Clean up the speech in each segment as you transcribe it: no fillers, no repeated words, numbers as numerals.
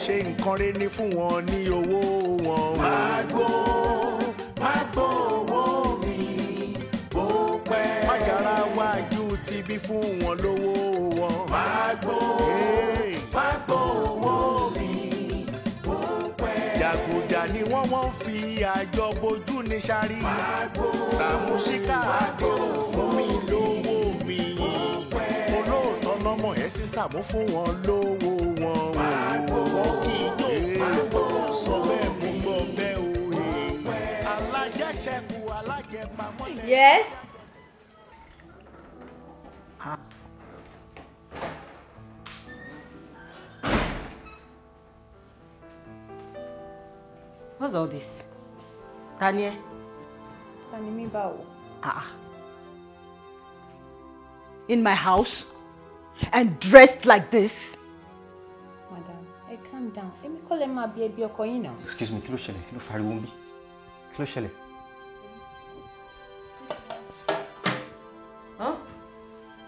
Ṣe nǹkan rẹ̀ ní fún wọn ní owó wọn. Má gbó má gbó owó mi bó pẹ́. Májàra wájú ti bí fún wọn lówó wọn. Má gbó má gbó owó mi bó pẹ́. Jàgùjà ni wọ́n fi àjọ bojú ní sáré. Sàmúsíkà àdéhùn fún mi lówó mi. Olóòótọ́ lọ́mọ ẹ̀ sí Sàmú fún wọn lówó wọn. Wọ́n kì í jó lówó wọn sọ bẹ́ẹ̀ mú gbọ́ bẹ́ẹ̀ o. Alájẹṣẹ́kù alájẹpamọ́lẹ̀. Yes. What's all this? Tani? Tani mi báwo? Ah. In my house and dressed like this? Madam, ẹ calm down. Èmi kọ́ lẹ máa bí ẹbí ọkọ yín náà. Excuse me, kí ló ṣẹlẹ̀? Kí ló fariwo ń bí? Kí ló ṣẹlẹ̀? Huh?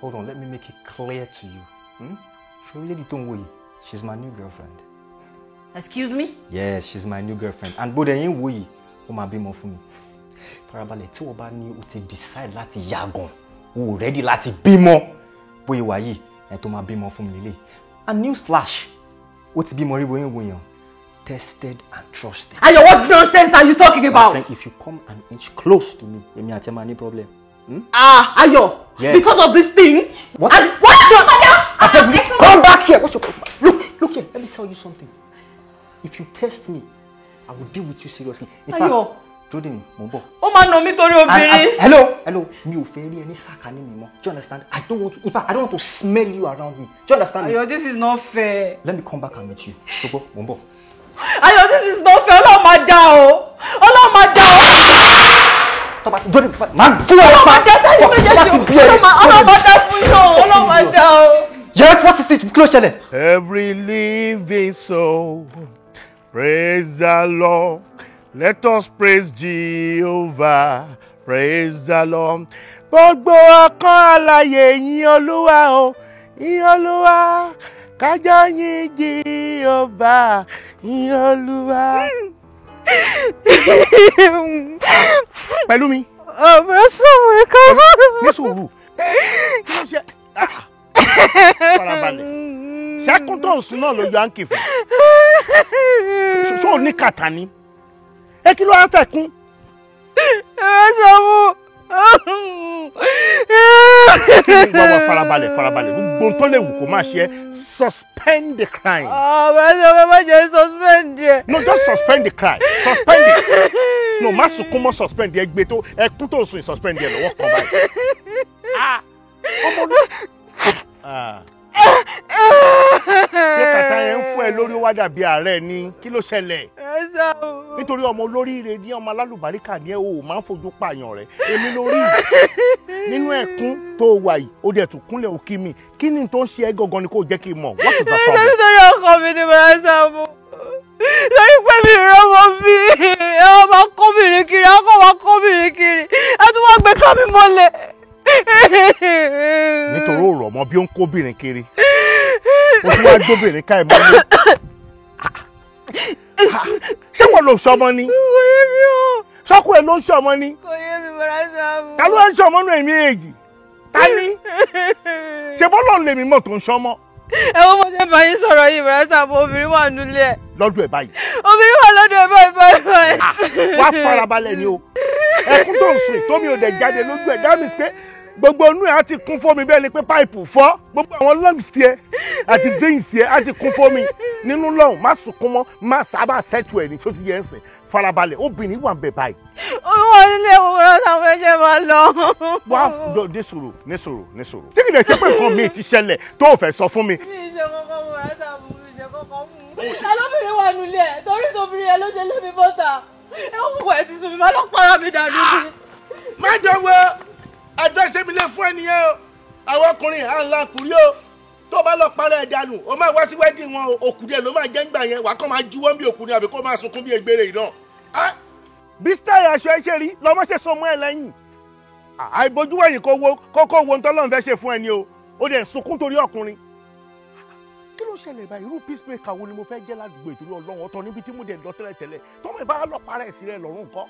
Hold on, let me make it clear to you. Hmm? Ṣé lady tó ń wò yìí? She's my new girlfriend. Excuse me? Yes, she's my new girlfriend. And bó dẹ̀ yín wò yìí, ó máa bímọ fún mi. Farabalẹ̀ tí wọ́n bá ní o ti decide láti yàgàn, o ò ready láti bímọ. Bóyá wà yìí, ẹ tó máa bímọ fún mi lélẹ̀. And news flash, ó ti bímọ rí bóyá ń wò yàn. Tested and trusted. Ayo, what nonsense are you talking about? My friend, if you come an inch close to me, èmi àti ẹ máa ní problem. Hmm? Ah, Ayo, yes. Because of this thing? What? And what? Come back here. What's your problem? Look here. Let me tell you something. If you test me, I will deal with you seriously. In fact, Ayo. Jordan, mo ń bọ̀. Ó máa nà mí torí obìnrin. Hello. Mi ò fẹ́ rí ẹ ní sàkání mi mọ́. Do you understand? I don't want to. In fact, I don't want to smell you around me. Do you understand me? Ayo, this is not fair. Let me come back and meet you. Ṣùgbọ́n, mo ń bọ̀. Ayo, this is not fair. Ọlọ́run máa dá o. Ọlọ́run máa dá o. Tọ́ba ti Jordan, máa gún ẹ Ọlọ́run pa. máa dá sẹ́yìn méjèèjì. Ọlọ́run máa dá fún yín o. Ọlọ́run máa dá o. Yes, what is it? Kí ló ṣẹlẹ̀? Every living soul, praise the Lord. Let us praise Jehovah, praise the Lord. Gbogbo ọkàn alààyè yìn Olúwa o, yìn Olúwa. Kájọ yìn Jehovah, yìn Olúwa. Pẹ̀lú mi. Ọ̀bẹ sọ̀rọ̀ ẹ̀ka. Ní sùúrù. Kí ló ṣe? Farabalẹ̀. Ṣẹ́kùn tó ń sun náà lójú àǹkì fún. Ṣé o ní kàtà ni? Ẹ kí ló wá fẹ́ kún? Ẹ̀rọ sọ̀rọ̀. Kí ni wọ́n farabalẹ̀ farabalẹ̀ gbogbo tó lè wù kó máa ṣe é suspend the crime. Ọ̀bẹ sọ̀rọ̀ má jẹ́ suspend yẹ. No, just suspend the crime. Suspend it. No, má sunkún mọ́ suspend yẹ gbé tó ẹkún tó sùn suspend yẹ lọ́wọ́ kan báyìí. Ah, ọmọ mi. Ah. Ṣé kàtà yẹn ń fún ẹ lórí wá dàbí ààrẹ ni? Kí ló ṣẹlẹ̀? Nítorí ọmọ olóríire ní ọmọ alálùbáríkà ní ẹ o máa ń fojú pààyàn rẹ. Èmi lórí nínú ẹkún tó wà yìí, ó dẹ̀ tún kúnlẹ̀ òkí mi. Kí ni tó ń ṣe ẹ́ gangan ni kò jẹ́ kí n mọ̀? What is the problem? Nítorí ọkọ mi ni bàrà Sàámú. Torí pé mi rọ́mọ bí ẹ wọ́n máa kóbìnrin kiri, akọ́ máa kóbìnrin kiri, ẹ tún wọ́n gbé ká mi mọ́lẹ̀. Nítorí ó rọ̀ mọ́ bí ó ń kóbìnrin kiri. Ó tún wá gbóbìnrin ká ẹ̀ mọ́lẹ̀. Ṣé wọ́n ló sọmọ ni? Kò yé mi o. Sọ́kù ẹ̀ ló ń sọmọ ni? Kò yé mi bàrà Sàámú. Ta ló ń sọmọ nù èmi èjì? Ta ni? Ṣé bọ́lọ̀ lèmi mọ̀ tó ń sọmọ? Ẹ wọ́n mo ṣe bá yín sọ̀rọ̀ yìí bàrà Sàámú, obìnrin wà nílé ẹ̀. Lọ́dún ẹ̀ báyìí. Obìnrin wà lọ́dún ẹ̀ báyìí báyìí báyìí. Wá farabalẹ̀ ni o. Ẹkún tó ń sùn tómi ò dẹ̀ jáde lójú ẹ̀ that means pé gbogbo inú ẹ̀ á ti kún fómi bẹ́ẹ̀ ni pé páìpù fọ́ gbogbo àwọn lungs tiẹ̀ àti veins tiẹ̀ á ti kún fómi nínú lọ́hùn má sunkún mọ́ má sábà sẹ́tù ẹ̀ ní tó ti yẹ ń sìn farabalẹ̀ obìnrin wà ń bẹ̀ báyìí. Olúwa nílé ìwòran táwọn ẹ̀ṣẹ̀ máa lọ. Wá ní sùúrù ní sùúrù ní sùúrù. Tí kìdẹ̀ ṣe pé nǹkan mi ti ṣẹlẹ̀ tó o fẹ́ sọ fún mi. Mi ì ṣe kọ́kọ́ bàrà Sàámú, mi ì ṣe kọ́kọ́ fún un. Alóbìnrin wà nílé ẹ̀ torí tóbìnrin ẹ̀ ló ṣe lé mi bọ́ta. Ẹ wọ́n gbogbo ẹ̀ ti sùn mi, má lọ para mi dànù ni. Má jọ̀wọ́ àdírẹ́sì mi lè fún ẹnìyẹn o. Àwọn ọkùnrin à ń la kùrí o. Tó bá lọ parẹ́ ẹ̀ dànù, o máa wá sí wedding wọn o. Òkú díẹ̀ ló máa jẹ́ ńgbà yẹn, wàá kàn máa juwọ́ bí òkú ni àbí kó máa sunkún bí egbére yìí náà. Bí style aṣọ ẹ ṣe rí lọmọ ṣe so mọ́ ẹ lẹ́yìn. Àìbójúwẹ̀yìn kó wo kókó wo ntọ́lọ́run fẹ́ ṣe fún ẹni o. Ó dẹ̀ sunkún torí ọkùnrin. Kí ló ṣẹlẹ̀ báyìí? Irú peacemaker wo ni mo fẹ́ jẹ́ ládùúgbò ìtorí Ọlọ́run? Ọ̀tọ̀ níbi tí mo dẹ̀ lọ tẹ́lẹ̀tẹ́lẹ̀, tọ́mọ ìbá lọ parẹ́ sí rẹ̀ lọ́rùn kọ́.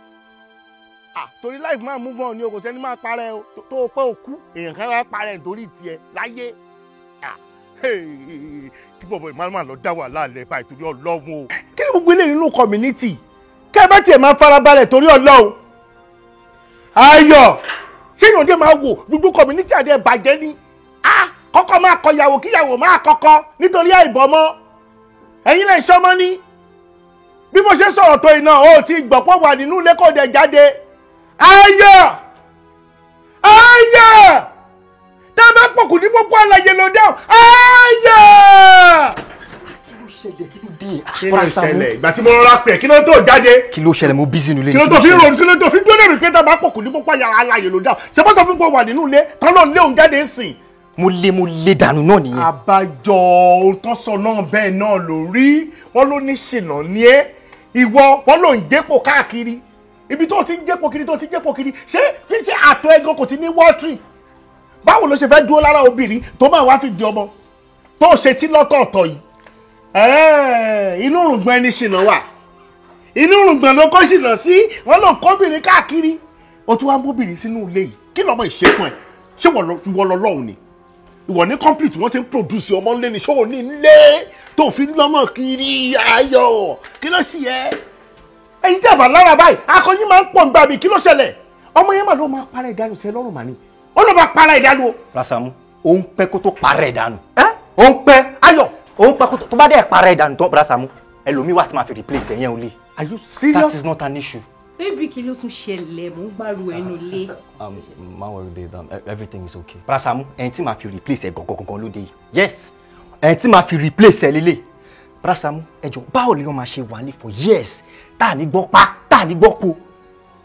Torí life máa move on ni o, kò sẹ́ni máa parẹ́ o. Tó o pẹ́ o kú, èèyàn kan wá parẹ́ nítorí tiẹ̀ láyé. Kí bọ̀bọ̀ ìmáàmù lọ dá wàhálà lẹ̀ báyìí torí Ọlọ́run o. Kí ni gbogbo eléyìí nínú community? Kẹ́ ẹ bá tiẹ̀ máa farabalẹ̀ torí Ọlọ́run. Ayọ̀, ṣé ìyọ̀ndé máa wò gbogbo community àdé bàjẹ́ ni? Kọ́kọ́ máa kọ ìyàwó kíyàwó máa kọ́kọ́ nítorí àìbọ̀mọ́. Ẹ̀yin lè ṣọmọ ní. Bí mo ṣe sọ̀rọ̀ tó iná, o ti gbọ̀pọ̀ wà nínú ilé kò dẹ̀ jáde. Ayọ̀! Ayọ̀! Tá a bá pọ̀kù ní gbogbo àlàyé ló dáhùn. Ayọ̀! Kí ló ṣẹlẹ̀? Kí ló dé? Kí ló ṣẹlẹ̀? Ìgbà tí mo rọra pẹ̀, kí ló tó jáde? Kí ló ṣẹlẹ̀? Mo busy nílé. Kí ló tó fi ronú? Kí ló tó fi dúró lórí pé tá a bá pọ̀kù ní gbogbo àlàyé ló dáhùn? Ṣé bó sọ fún pé wà nínú ilé? Tán ló ń lé òun jáde sìn. Mo lé dànù náà nìyẹn. Àbájọ ohun tó sọ náà bẹ́ẹ̀ náà ló rí. Wọ́n ló ní ṣìnà ní ẹ́. Ìwọ wọ́n ló ń jẹ́pọ̀ káàkiri. Ibi tó ti ń jẹ́pọ̀ kiri, tó ti ń jẹ́pọ̀ kiri, ṣé ṣé àtọ̀ ẹ̀gàn kò ti ní wọ́tìrì? Báwo ló ṣe fẹ́ dúró lára obìnrin tó máa wá fi di ọmọ tó ṣe tí lọ́tọ̀ọ̀tọ̀ yìí? Inú rùngbọ̀n ẹni ṣìnà wà. Inú rùngbọ̀n ló kó ṣìnà sí. Wọ́n ló ń kóbìnrin káàkiri. O tún wá ń bóbìnrin sínú ilé yìí. Kí lọ́mọ ìṣe fún ẹ? Ṣé wọ́n lọ lọ́hùn ni? Ìwọ ní complete wọ́n ti ń produce ọmọ ńlé ní ṣòwò ní ilé tó fi lọ́mọ kiri. Ayọ̀, kí ló sì yẹ? Ẹ̀yin tí a bá lára báyìí, akọyin máa ń pọ̀ nígbà mi, kí ló ṣẹlẹ̀? Ọmọ yẹn mà ló máa para ìdánù sí ẹ lọ́rùn màní. Ó ló máa para ìdánù o. Rasamu, ó ń pẹ́ kó tó para ìdánù. Ó ń pẹ́. Ayọ̀, ó ń pẹ́ kó tó bá dẹ̀ para ìdánù tán, Rasamu, ẹlòmíì wà tí máa fi replace ẹ̀yẹn ò lè. Are you serious? That is not an issue. Baby, kí ló tún ṣẹlẹ̀? Mò ń gbárù ẹnu lé. Má worry babe, everything is okay. Rasamu, ẹni tí màá fi replace ẹ gangan ló dé yìí. Yes, ẹni tí màá fi replace ẹ lélẹ̀. Rasamu, ẹ jọ̀ọ́, báwo ni wọ́n máa ṣe wà ní for years tá à ní gbọ́ pa, tá à ní gbọ́ po?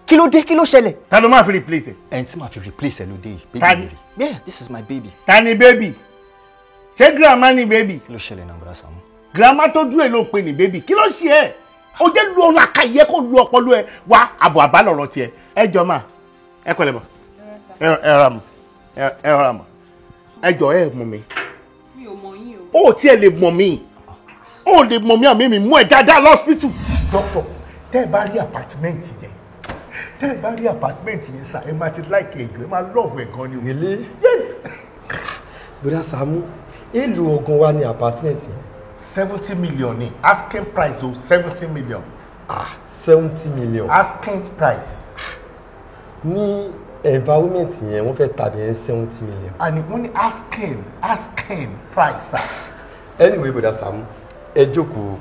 Kí ló dé? Kí ló ṣẹlẹ̀? Ta ló máa fi replace ẹ? Ẹni tí màá fi replace ẹ ló dé yìí. Ta ni? Yeah, this is my baby. Ta ni baby? Ṣé grandma ni baby? Kí ló ṣẹlẹ̀ náà, Rasamu? Grandma tó dúró ló ń pè ní baby. Kí ló ṣe ẹ́? O jẹ́ lu ọ̀nà àkàyẹ kó lu ọpọlọ ẹ wá àbọ̀ àbá lọ̀rọ̀ tiẹ̀. Ẹ jọ máa ẹ kọ́lẹ̀ bọ̀, ẹ rà mọ̀, ẹ rà mọ̀, ẹ jọ ẹ mọ̀ mi. Mi ò mọ̀ yín o. O tiẹ̀ lè mọ̀ mi, o lè mọ̀ mi àmì mi mú ẹ dáadáa lọ́sípítù. Dókítà, tẹ́ ẹ bá rí apartment yẹn, tẹ́ ẹ bá rí apartment yẹn sà, ẹ máa ti like ẹ jù, ẹ máa love ẹ gan ni o. Really? Yes. Bùrọ̀dá Sàámú, èlò ọ̀gàn wa ní apartment yẹn. 70 million ni asking price o, 70 million. 70 million. Asking price. Ní environment yẹn, wọ́n fẹ́ tàbí ẹ̀ 70 million. And wọ́n ní asking price sir. Anyway, Bùrọ̀dá Sàámú, ẹ jókòó.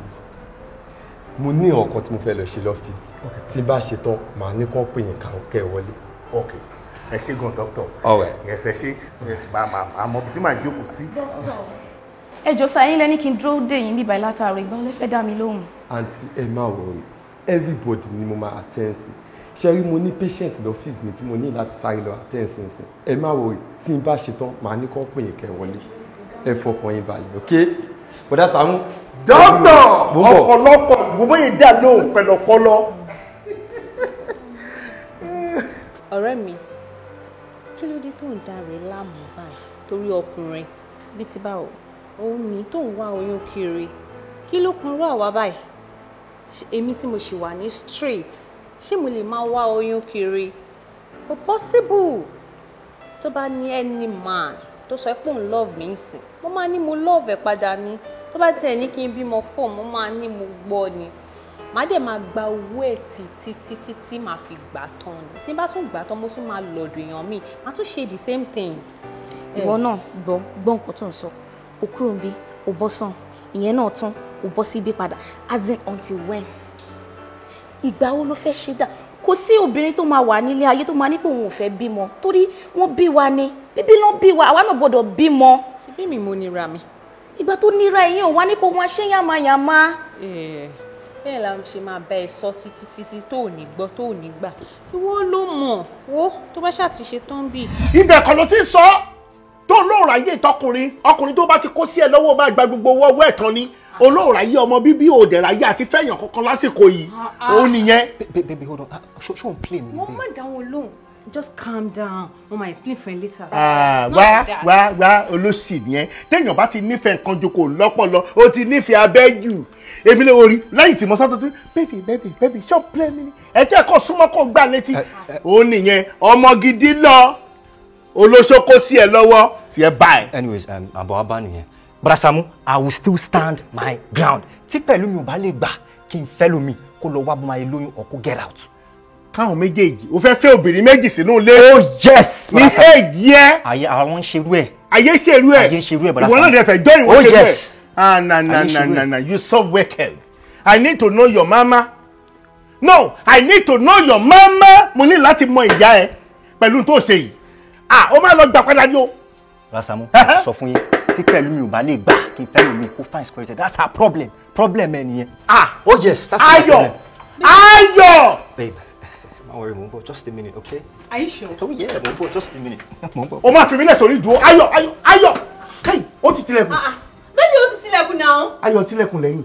Mo ní ọ̀kan tí mo fẹ́ lọ ṣe lọ́fíìsì. Tí n bá ṣe tán, màá ní kán pè yín kẹ́ ẹ wọlé. Ok, ẹ ṣé gan doctor. All right. Yes, ẹ ṣé. Àmọ́ bí tí màá jókòó sí. Ẹ jọ̀ọ́ sir, yín lẹ́ni kí n dúró dè yín bíbá látàárọ̀, ìgbà wo lẹ fẹ́ dá mi lóhùn? Àǹtí, ẹ má worry, everybody ni mo máa attend sí. Ṣé rí, mo ní patient lọ́fíìsì mi tí mo ní láti sáré lọ attend sí nsìn. Ẹ má worry, tí n bá ṣe tán, màá ní kán pè yín kẹ́ wọlé. Ẹ fọkàn yín balẹ̀, ok? Bọ̀dá Sàámú. Dókítà, ọ̀pọ̀lọpọ̀ gbogbo yìí dà lóhùn pẹ̀lọpọlọ. Ọ̀rẹ́ mi, kí ló dé tó ń darí láàmú báyìí torí ọkùnrin? Bí ti báwo? Òun ní tó ń wá oyún kiri. Kí ló kan rú àwa báyìí? Èmi tí mo ṣì wà ní straight, ṣé mo lè máa wá oyún kiri? Kò possible. Tó bá ní any man tó sọ pé òun love mi nsìn, mo máa ní mo love ẹ̀ padà ni. Tó bá tiẹ̀ ní kí n bímọ fóun, mo máa ní mo gbọ́ ni. Màá dẹ̀ máa gba owó ẹ̀ títí títí tí màá fi gbà tán ni. Tí n bá tún gbà tán, mo tún máa lọ̀dọ̀ èèyàn mi, màá tún ṣe the same thing. Ìwọ náà gbọ́ nǹkan tó ń sọ. O kúrò níbí, o bọ́ sàn, ìyẹn náà tán, o bọ́ síbí padà. As in until when? Ìgbà wo ló fẹ́ ṣe dà? Kò sí obìnrin tó máa wà nílé ayé tó máa ní pé òun ò fẹ́ bímọ, torí wọ́n bí wa ni, bíbí ló bí wa, àwa náà gbọ́dọ̀ bímọ. Ṣebí mi mo nira mi. Ìgbà tó nira ẹ̀yìn ò wá ní kó wọn ṣe yàmàyàmà. Bẹ́ẹ̀ la ṣe máa bá ẹ sọ títí títí tó ò ní gbọ́, tó ò ní gbà. Ìwọ ló mọ̀, wo tó bá ṣáà ti ṣe tán bí. Ibẹ̀ kan ló ti sọ tó olóòrà yé tọkùnrin, ọkùnrin tó bá ti kó sí ẹ lọ́wọ́ máa gba gbogbo owó ọwọ́ ẹ̀ tán ni. Olóòrà yé ọmọ bíbí òdẹ̀rà yé àti fẹ́yàn kankan lásìkò yìí. Òun nìyẹn. Baby, hold on. Ṣó ń play mi? Wọ́n má dá wọn lóhùn. Just calm down. Mo máa explain for you later. Wá wá wá, olóṣì nìyẹn. Téèyàn bá ti nífẹ̀ẹ́ nǹkan jókòó lọ́pọ̀lọ́, ó ti nífẹ̀ẹ́ abẹ́ jù. Èmi lè orí lẹ́yìn tí mo sọ tuntun, baby baby baby, ṣọ́ play mi ni. Ẹ jẹ́ kó súnmọ́ kó gbà létí. Ó nìyẹn, ọmọ gidi lọ. Olóṣó kó sí ẹ lọ́wọ́, tí ẹ bá ẹ. Anyways, àbọ̀ wa bá nìyẹn. Brother Sàámú, I will still stand my ground. Tí pẹ̀lú mi ò bá lè gbà kí n fẹ́ lómi, kó lọ wá bó máa lóyún or kó get out. Káwọn méjèèjì, o fẹ́ fẹ́ obìnrin méjì sínú ilé. Oh yes. Ní èjì ẹ. Ayé àwọn ń ṣerú ẹ̀. Ayé ṣerú ẹ̀. Ayé ṣerú ẹ̀, Brother Ìwọ náà Sàámú. dẹ̀ fẹ́ jọ́ ìwọ Oh ṣerú ẹ̀. yes. Ah, na na Ayé na ṣerú ẹ̀. na na, you so wicked. I need to know your mama. No, I need to know your mama. Mo ní láti mọ ìyá ẹ pẹ̀lú tó ṣe yìí. Ah, ó máa lọ gbà padà ní o. Brother Sàámú, sọ fún yín, tí pẹ̀lú mi ò bá lè gbà kí n fẹ́ lómi, kó find security. That's her problem. Problem ẹ nìyẹn. Ah, Oh yes, that's her Ayọ̀, problem. Ayọ̀. Babe, má worry, mo ń bọ̀, just a minute, okay? Are you sure? Oh yeah, mo ń bọ̀, just a minute. Mo ń bọ̀. O máa fi mí lẹ̀ sórí ìdúró. Ayọ̀, Ayọ̀, Ayọ̀. Kẹ́yìn, ó ti tilẹ̀kùn. Ah, baby, ó ti tilẹ̀kùn náà. Ayọ̀ tilẹ̀kùn lẹ́yìn.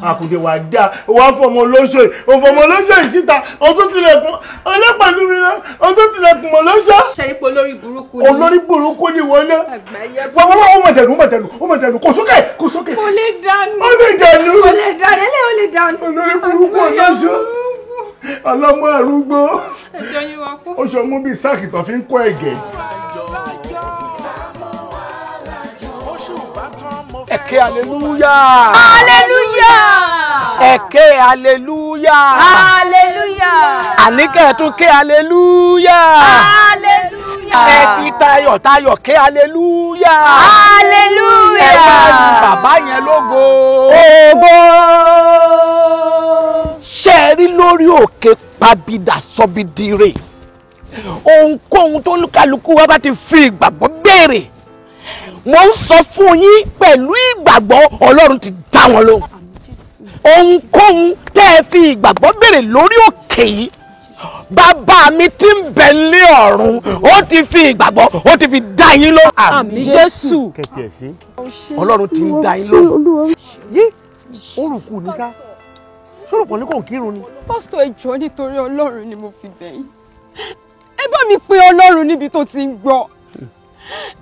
Àkùdé wà dá, wà fọmọ olóṣò yìí, ò fọmọ olóṣò yìí síta, ó tún tilẹ̀kùn, ọlọ́pàá ló mi náà, ó tún tilẹ̀kùn mọ́ lóṣò. Ṣe ipò olórí burúkú ni. Olórí burúkú ni wọ́n náà. Àgbáyé. Wà wà wà, ó mà dẹnu, ó mà dẹnu, ó mà dẹnu, kò sókè, kò sókè. Kò lè dànù. Ó lè dẹnu. Kò lè dànù, eléyìí ò lè dànù. Olórí burúkú olóṣò, ọlọ́mọ arúgbó, Ẹjọ́ yín wá kú. ó ṣe mú bíi sáàkì tó fi ń kó ẹ̀gẹ́. Ẹ ké hallelujah. Hallelujah. Ẹ ké hallelujah. Hallelujah. Àní kẹ́ ẹ tún ké hallelujah. Hallelujah. Ẹ fi tayọ̀tayọ̀ ké hallelujah. Hallelujah. Ẹ wá lu bàbá yẹn lógo. Ògo. Ṣé ẹ rí lórí òkè pabidà sọbidire? Ohunkóhun tó kálukú wa bá ti fi ìgbàgbọ́ béèrè, mo ń sọ fún yín pẹ̀lú ìgbàgbọ́, Ọlọ́run ti dá wọn lóhùn. Ohunkóhun tẹ́ ẹ fi ìgbàgbọ́ béèrè lórí òkè yìí, bàbá mi tí ń bẹ ní ọ̀run, ó ti fi ìgbàgbọ́, ó ti fi dá yín lóhùn. Àmín Jésù. Kẹ́tì ẹ̀ ṣe. Ọlọ́run ti ń dá yín lóhùn. Yé, ó rùkú ní sá, sọ̀rọ̀ pọ̀ ní kò kírun ni. Pásítọ̀, ẹ jọ̀ọ́, nítorí Ọlọ́run ni mo fi bẹ̀ yín. Ẹ bá mi pe Ọlọ́run níbi tó ti ń gbọ́.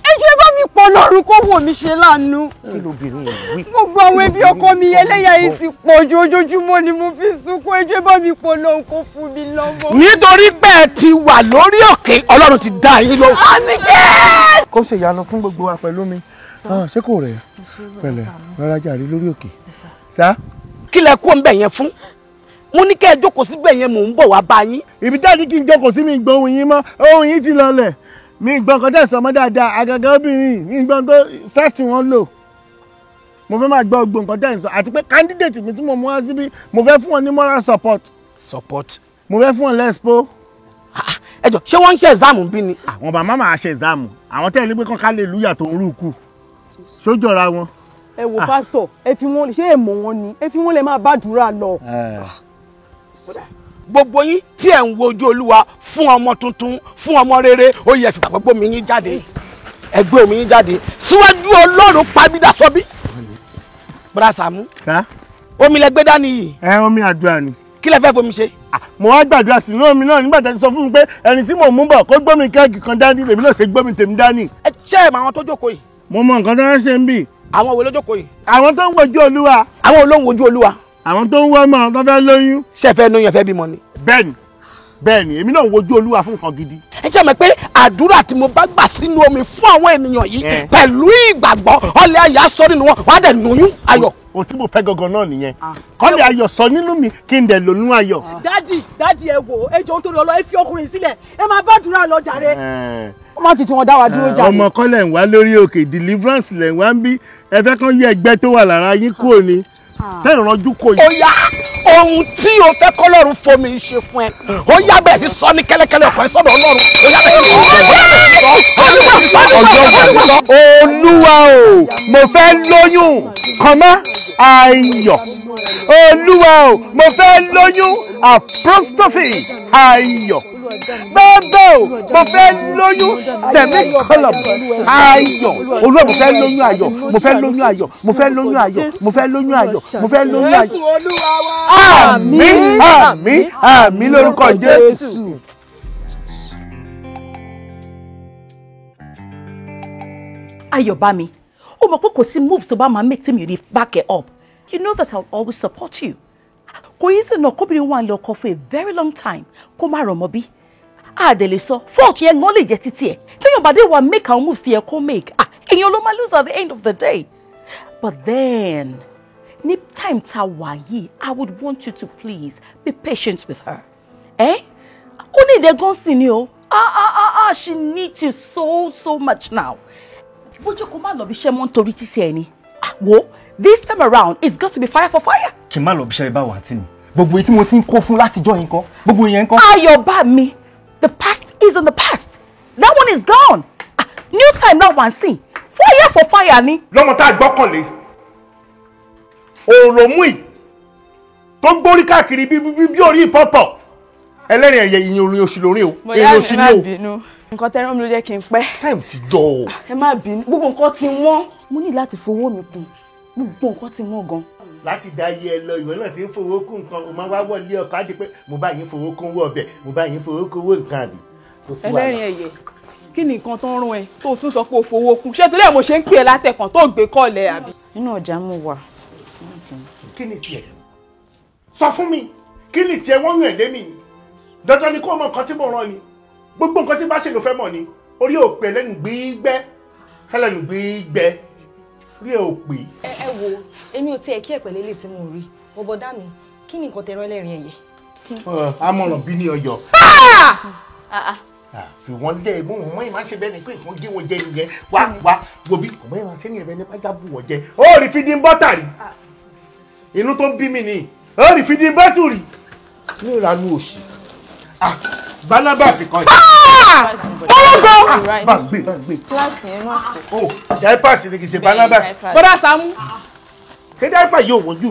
Ẹ jọ̀ọ́, ẹ bá mi pe Ọlọ́run kó wò mí ṣe láàánú. Kí lóbìnrin yìí wí? Gbogbo àwọn ẹbí ọkọ mi ẹlẹ́yà yìí sì pọ̀ ju, ojoojúmọ́ ni mo fi sunkún. Ẹ jọ̀ọ́, ẹ bá mi pe Ọlọ́run kó fún mi lọ́mọ. Nítorí pé ẹ ti wà lórí òkè, Ọlọ́run ti dá yín lóhùn. Àmín Jésù. Kó ṣe ìyanu fún gbogbo wa pẹ̀lú mi. Ṣé kò rẹ̀ pẹ̀lẹ́ rárá jàre lórí òkè. Sá. Kí lẹ kó ń bẹ̀ yẹn fún? Mo ní kẹ́ ẹ jókòó síbẹ̀ yẹn, mò ń bọ̀ wá bá yín. Ibi tá a ní kí n jókòó sí, mi gbọ́ ohùn yín mọ́, ohùn yín ti lọlẹ̀. Mi gbọ́ nǹkan tẹ̀sán mọ́ dáadáa, àgàgà obìnrin mi gbọ́ tó sẹ́ẹ̀tì wọn lò. Mo fẹ́ máa gbọ́ gbogbo nǹkan tẹ̀sán, àti pé candidate mi tí mo mú wá síbí, mo fẹ́ fún wọn ní moral support. Support. Mo fẹ́ fún wọn lẹ́spo. Ẹ jọ, ṣé wọ́n ń ṣe exam bí ni? Àwọn bàmá máa ṣe exam, àwọn tẹ́lẹ̀ ní pé kán ká lè lúyà tó ń rúkú. Sójọra wọn. Ẹ wo pásítọ̀, ẹ fi wọn, ṣé èèmọ̀ wọn ni? Ẹ fi wọn lè máa bàdúrà lọ. Gbogbo yín tí ẹ̀ ń wojú Olúwa fún ọmọ tuntun, fún ọmọ rere, ó yẹ fìgbàgbọ́ gbómi yín jáde. Ẹ gbé omi yín jáde síwájú Ọlọ́run pabidà sọ́bí. Brother Sàámú, Sá. omi lẹ gbé dání yìí. Ẹ omi àdúrà ni. Kí lẹ fẹ́ fomi ṣe? Mo wá gbàdúrà sí inú omi náà nígbà tí a ti sọ fún mi pé ẹni tí mò ń mú bọ̀ kó gbómi kẹ́ẹ̀kì kan dání, lèmi náà ṣe gbómi tèmi dání. Ẹ ṣé ẹ mọ àwọn tó jókòó yìí? Mo mọ nǹkan tó ń ṣe ń bì. Àwọn wo ló jókòó yìí? Àwọn tó ń wojú Olúwa. Àwọn olóhùn wojú Olúwa. Àwọn tó ń wọ́ ọmọ tó fẹ́ lóyún. Ṣé ẹ fẹ́ lóyún, ẹ fẹ́ bímọ ni? Bẹ́ẹ̀ni, bẹ́ẹ̀ni, èmi náà ń wojú Olúwa fún nǹkan gidi. Ẹ ṣe mọ̀ pé àdúrà tí mo bá gbà sínú omi fún àwọn ènìyàn yìí pẹ̀lú ìgbàgbọ́, ọlẹ̀ ayọ̀ á sọ nínú wọn, wọ́n á dẹ̀ lóyún ayọ̀. O tí mo fẹ́ gangan náà nìyẹn. Kọ́lé ayọ̀ sọ nínú mi kí n dẹ̀ lóyún ayọ̀. Dádì, dádì, ẹ wò, ẹ jọ̀ọ́ nítorí Ọlọ́run, ẹ fi ọkùnrin sílẹ̀, ẹ máa bàdúrà lọ jàre. Ó máa fi tiwọn dá wa dúró jàre. Ọmọ kọ́lẹ̀ ń wá lórí òkè, deliverance lẹ̀ ń wá ń bí. Ẹ fẹ́ kán yí ẹgbẹ́ tó wà lára yín kúrò ni. Tẹ́ ìrànjú kò yìí. Ó yá, ohun tí o fẹ́ kọ́lọ́run fomi ṣe fún ẹ, ó yá, bẹ̀rẹ̀ sí sọ ní kẹ́lẹ́kẹ́lẹ́ ọkàn ẹ sọ́dọ̀ Ọlọ́run. Ó yá, bẹ̀rẹ̀ sí sọ. Olúwa o, mo fẹ́ lóyún kọ́má ayọ̀. Olúwa o, mo fẹ́ lóyún apostrophe ayọ̀. Bàbá o, mo fẹ́ lóyún semicolon ayọ̀. Olúwa, mo fẹ́ lóyún ayọ̀, mo fẹ́ lóyún ayọ̀, mo fẹ́ lóyún ayọ̀, mo fẹ́ lóyún ayọ̀, mo fẹ́ lóyún ayọ̀. Àmín, àmín, àmín lórúkọ Jésù. Ayọ̀bámi, ó mọ̀ pé kò sí moves tó bá máa make tí mi ò ní back it up. You know that I'll always support you. Kò yí sí náà kóbìnrin wà ní ọkọ for a very long time kó má rọmọ bí. Àdèlè sọ, fault yẹn gan lè jẹ́ títí ẹ̀. Téèyàn bá dé wà make àwọn moves tí yẹ kó make. Ah, èèyàn ló máa lose at the end of the day. But then, ní time tá a wà yìí, I would want you to please be patient with her. Eh? Ó ní ìdẹ́gán sí ni o. Ah ah ah ah, she needs you so so much now. Bójú kó má lọ bí iṣẹ́ mọ́ nítorí títí ẹ ni. Ah, wo, this time around, it's got to be fire for fire. Kí n má lọ bí iṣẹ́ báwo àǹtí mi. Gbogbo èyí tí mo ti ń kó fún látijọ́ yìí ńkọ́. Gbogbo ìyẹn ńkọ́. Ayọ̀bámi, the past is in the past. That one is gone. Ah, new time now one thing. Fire for fire ni. Lọ́mọ tá a gbọ́kànlé, òun ló mú ì tó ń gbórí káàkiri bí orí pọ́pọ̀. Ẹlẹ́rìn ẹ̀yẹ ìyẹn orin oṣù lórin o. Bọ̀dá mi, ẹ má bínú. Nǹkan tẹ́ rán mi ló jẹ́ kí n pẹ́. Time ti jọ o. Ẹ má bínú, gbogbo nǹkan ti wọ́n. Mo ní láti fowó mi kún. Gbogbo nǹkan ti wọ́n gan. Láti dá iye ẹ lọ, ìwé náà ti ń fowó kún nǹkan, o máa wá wọlé ọkọ̀ á di pé mo bá yín fowó kún owó ọbẹ̀, mo bá yín fowó kún owó nǹkan àbí. Kò sí wàhálà. Ẹlẹ́rìn ẹ̀yẹ, kí ni nǹkan tó ń rún ẹ tó tún sọ pé o fowó kún? Ṣé torí ẹ̀ mo ṣe ń pè ẹ́ látẹ̀kàn tó gbé kọ́ọ̀lẹ̀ àbí? Inú ọjà mo wà. Kí ni tiẹ̀? Sọ fún mi, kí ni tiẹ̀ wọ́n yàn lé mi? Dandan ni kó mọ nǹkan tí mo rán ni. Gbogbo nǹkan tí bá ṣe ló fẹ́ mọ̀ ni. Orí ò pé ẹlẹ́nu gbígbẹ́, ẹlẹ́nu gbígbẹ́, orí ò pé. Ẹ wo, èmi ò tiẹ̀ kí ẹ̀ pẹ̀lẹ́ lè tí mo rí. Bọ̀bọ̀dá mi, kí ni nǹkan tẹ rán ẹlẹ́rìn ẹ̀yẹ? Amọ̀ràn bí ní ọyọ. Fi wọ́n lé mú wọn mọ́ ìmáa ṣe bẹ́ẹ̀ ni pé nǹkan gé wọn jẹ nìyẹn. Wá wá wo bí ọmọ ìmáa ṣe ní ẹ̀rẹ́ nípa jábù wọ́n jẹ. Ó rí fídín bọ́tà rí. Inú tó ń bí mi nìyí. Ó rí fídín bọ́tù rí. Ní ìranú òṣì. Barnabas kọ́ yìí. Ológo! Bá ń gbé, bá ń gbé. Oh, diapers ni kì í ṣe Barnabas. Bọ́dá Sàámú. Ṣé diaper yóò wọ́n jù?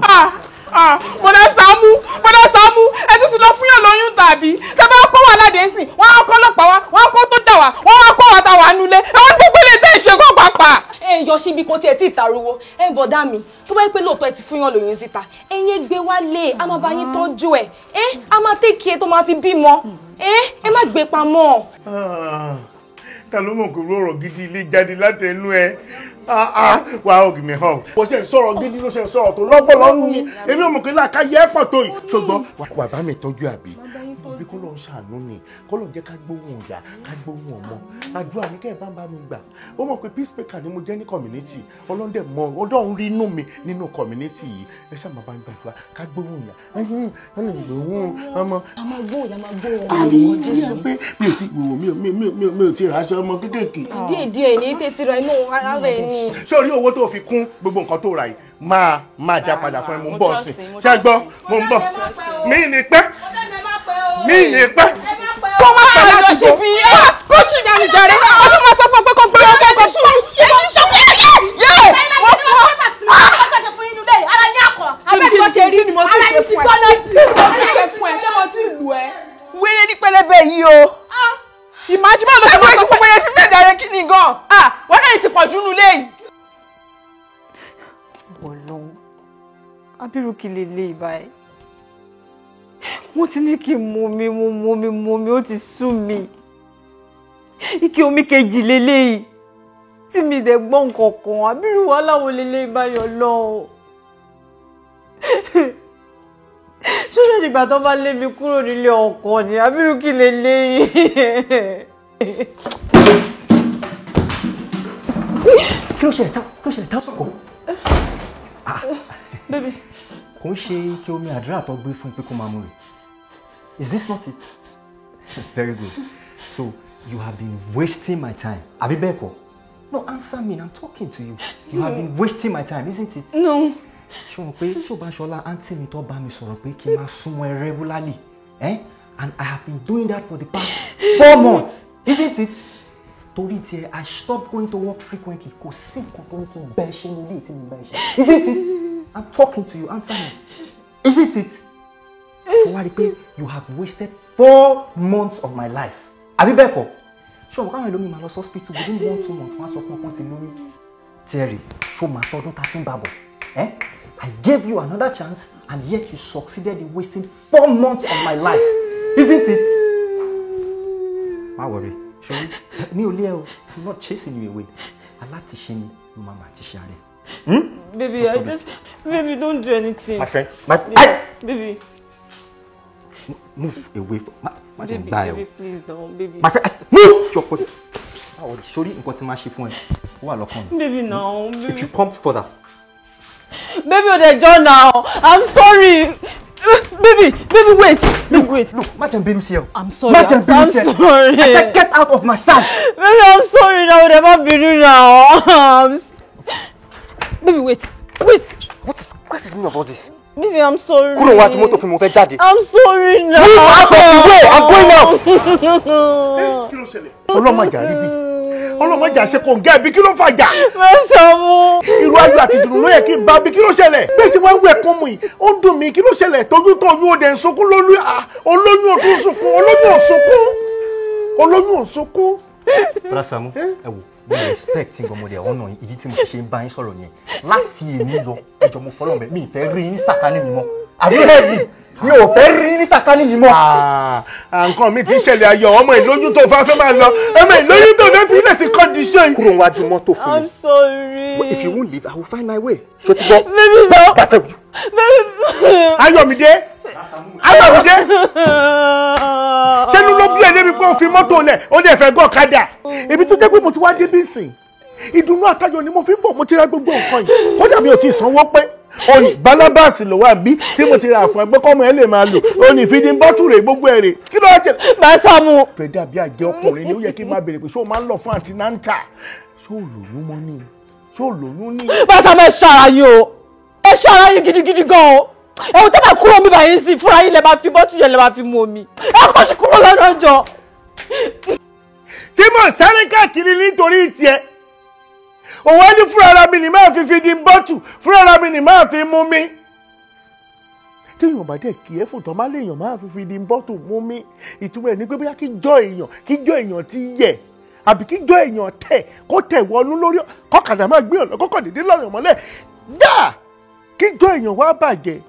Bọ́dá Sàámú, Bọ́dá Sàámú, ẹ tún ti lọ fún yàn lóyún tàbí. Tẹ bá kó wà ládé sí, wọ́n á kọ́ ọlọ́pàá wá, wọ́n á kó sójà wá, wọ́n á kó wa ta wà nulẹ̀. Ẹ wọ́n gbogbo lè tẹ́ ìṣe kó pàpà. Ẹ yọ síbi kan tí ẹ ti tariwo, ẹ bọ̀dá mi, tó bá yẹ pé lóòótọ́ ẹ ti fún yàn lóyún síta, ẹ̀yin gbé wá lé, a máa bá yín tọ́jú ẹ̀, ẹ a máa tẹ́kì ẹ tó máa fi bímọ, ẹ má gbé pamọ́. Ta ló mọ̀ pé ọ̀rọ̀ gidi ilé jáde láti ẹnu ẹ? Wà á ògì mi hàn. Bó ṣe ń sọ̀rọ̀ gidi ló ṣe ń sọ̀rọ̀ tó lọ́gbọ̀n lọ́rùn ni. Èmi ò mọ̀ pé làákàyè ẹ̀ pọ̀ tó yìí. Ṣùgbọ́n wà bá mi tọ́jú àbí. Bí kò lọ ń ṣàánú ni, kò lọ jẹ́ ká gbóhùn ìyá, ká gbóhùn ọmọ. Àdúrà ní kẹ́ ẹ̀ bá ń bá mi gbà. Ó mọ̀ pé peacemaker ni mo jẹ́ ní community. Ọlọ́dẹ̀ mọ, ọlọ́run rí inú mi nínú community yìí. Ẹ ṣáà máa bá mi gbàdúrà ká gbóhùn ìyá. Ẹ lè gbóhùn ọmọ. A máa gbóhùn ìyá, máa gbóhùn ọmọ. Àbí mi ò tí mi ò tí ràṣọ ọmọ kéékèèké. Díẹ̀ díẹ̀ ní tètè rẹ̀ inú ara ẹ̀ ní. Ṣé o rí owó tó fi kún gbogbo nǹkan tó rà yìí máa dá padà fún ẹ? Mo ń bọ̀ sí i. Ṣé ẹ gbọ́? Mo ń bọ̀. Mi ní pẹ́. Mi ní pẹ́. Kó má pẹ́ láti bọ̀. Kó sì dànù jàre. Ó tún máa sọ fún ọ pé kó gbé ọkọ̀ kó sùn. Kí ni mo ti ṣe fún ẹ? Kí ni mo ti ṣe fún ẹ? Ṣé mo ti lù ẹ? Wéré ní pẹlẹbẹ yìí o. Ìmájú báwo ló ṣe máa sọ pé yẹn fífẹ́ jàre kí ni gan? Wọ́n náà ti pọ̀ jù nù lẹ́yìn. Ọlọ́run, abirù kí lè lé ìbáyìí. Wọ́n ti ní kí n mu omi, mo mu omi, mu omi, ó ti sú mi. Ike omi kejì leléyìí tí mi dẹ̀ gbọ́ nǹkan kan, abirù wàhálà wo lélẹ́ ìbáyọ̀ Ọlọ́run. Ṣó ṣe ìgbà tó bá lé mi kúrò nílé ọkọ ni, abirù kí lè léyìí. Kí ló ṣẹlẹ̀ tá? Kí ló ṣẹlẹ̀ tá sọ̀kọ̀? Baby. Kò ń ṣe kí omi àdúrà tó gbé fún pé kó máa mú rè. Is this not it? Very good. So you have been wasting my time. Àbí bẹ́ẹ̀ kọ́? No, answer me. I'm talking to you. You have been wasting my time, isn't it? No. Ṣé o mọ̀ pé ṣé o bá ṣọlá àǹtí mi tó bá mi sọ̀rọ̀ pé kí n máa súnmọ́ ẹ regularly? Eh? And I have been doing that for the past 4 months, isn't it? Torí tiẹ̀, I stopped going to work frequently. Kò sí nǹkan tó ní kí n bẹ́ẹ̀ ṣe ní ilé tí mi bẹ́ẹ̀ ṣe. Isn't it? I'm talking to you. Answer me. Isn't it? Ṣé wàá rí i pé you have wasted 4 months of my life? Àbí bẹ́ẹ̀ kọ́? Ṣé o mọ̀ káwọn ẹlòmíì máa lọ sí hospital within 1-2 months wọ́n á sọ fún ọpọ́n ti lóyún? Terry, ṣó máa tọdún 13 bàbọ̀? Eh? I gave you another chance and yet you succeeded in wasting 4 months of my life. Isn't it? Má worry. Ṣé Mi ò lé ẹ o, I'm not chasing you away. Alátiṣe ni ló máa ma ti ṣe ààrẹ. Baby, No I problem. just, baby, don't do anything. My friend, my Baby, move away from má má jẹ́ baby, gbá ẹ o. baby, please now, baby. My friend, move your body. Báwo ni sórí nǹkan tí máa ṣe fún ẹ? Ó wà lọ́kàn mi. Baby, now, If baby. you come further. Baby, oh, they John now. I'm sorry. Baby, baby, wait. Look, wait. Look, má jẹ́ n bínú sí ẹ o. I'm sorry. Má jẹ́ n I'm, bínú I'm sí ẹ. sorry. I said get out of my sight. Baby, I'm sorry now. They má bínú now. Baby, wait. Wait. What is the meaning of all this? Baby, I'm sorry. Kúrò wájú mọ́tò fún mi, mo fẹ́ jáde. I'm sorry now. Move out of the way. I'm going out. Kí ló ṣẹlẹ̀? Ọlọ́mọjà rí bí ọlọ́mọjà ṣe kò ń gẹ́ bí, kí ló fàjà? Mẹ́sàn-án. Irú ayọ̀ àti ìdùnnú ló yẹ kí n bá bí, kí ló ṣẹlẹ̀? Bẹ́ẹ̀ ṣe wá ń wẹ̀ kún mi, ó ń dùn mí, kí ló ṣẹlẹ̀? Tójú tóyún ó dẹ̀ ń sunkún lórí, olóyún ò tún sunkún, olóyún ò sunkún, olóyún ò sunkún. Brother Saamu, ẹ wò, mo respect nǹkan mo dẹ̀ ọ̀nà ìdí tí mo ṣe ń bá yín sọ̀rọ̀ nìyẹn. Láti èmi lọ, ẹjọ́ mo fọlọ́ mẹ́, mi ì fẹ́ rí yín ní sàkání mi mọ́. Àbí ẹ̀ mi, mi ò fẹ́ rí yín ní sàkání mi mọ́. Nǹkan mi ti ń ṣẹlẹ̀ ayọ̀, ọmọ ìlóyún tó fẹ́ fẹ́ máa lọ, ọmọ ìlóyún tó fẹ́ fi ilẹ̀ sí condition yìí. Kúrò níwájú mọ́tò fún mi. I'm sorry. But if you won't leave, I will find my way. Ṣé o ti gbọ́? Baby, no. Baby. Ayọ̀mídé, Ayọ̀mídé, ṣé inú ló bí ẹ débi pé ó fi mọ́tò lẹ̀, ó dẹ̀ fẹ́ gọ́ ọ̀kadà? Èmi tó jẹ́ pé mo ti wá débi ìsìn, ìdùnnú àtayọ̀ ni mo fi ń bọ̀, mo ti ra gbogbo nǹkan yìí, kódà mi ò tí ì sanwó pé. Oyin Barnabas ló wà bí tí mo ti ra fún ẹgbẹ́ kọ́mọ ẹ lè máa lò, oyin ìfidín bọ́tù rè gbogbo ẹ̀ rè, kí ló wá jẹ. Bàṣàmù. Fẹ́ dàbí àjẹ́ ọkùnrin ni ó yẹ kí n máa béèrè pé ṣé o máa ń lọ fún antinanta, ṣé o lóyún mọ́ ni, ṣé o lóyún ní. Bàṣàmù, ẹ ṣọ́ra yín o, ẹ ṣọ́ra yín gidigidi gan o. Ẹ̀wọ̀n tẹ́ bá kúrò mi báyìí sí fúnra yín lẹ máa fi bọ́tù yẹn lẹ máa fi mu omi. Ẹ kọ́ sí kúrò lọ́dọ̀ jọ. Tí mò ń sáré káàkiri nítorí tiẹ̀, òun á ní fúnra ara mi ní máa fi fìdí bọ́tù, fúnra ara mi ní máa fi mú mi. Téèyàn bá dẹ̀ kí ẹ fòtọ́ má léèyàn máa fi fìdí bọ́tù mú mi, ìtumọ̀ ẹ̀ ní pé bóyá kí jọ èèyàn, kí jọ èèyàn ti yẹ̀ àbí kí jọ èèyàn tẹ̀ kó tẹ̀ wọnú lórí kọ́kadà máa gbé ọ̀nà kọ́kọ́ dédé lọ́yàn mọ́lẹ̀ dáa, kí jọ èèyàn wá bàjẹ́,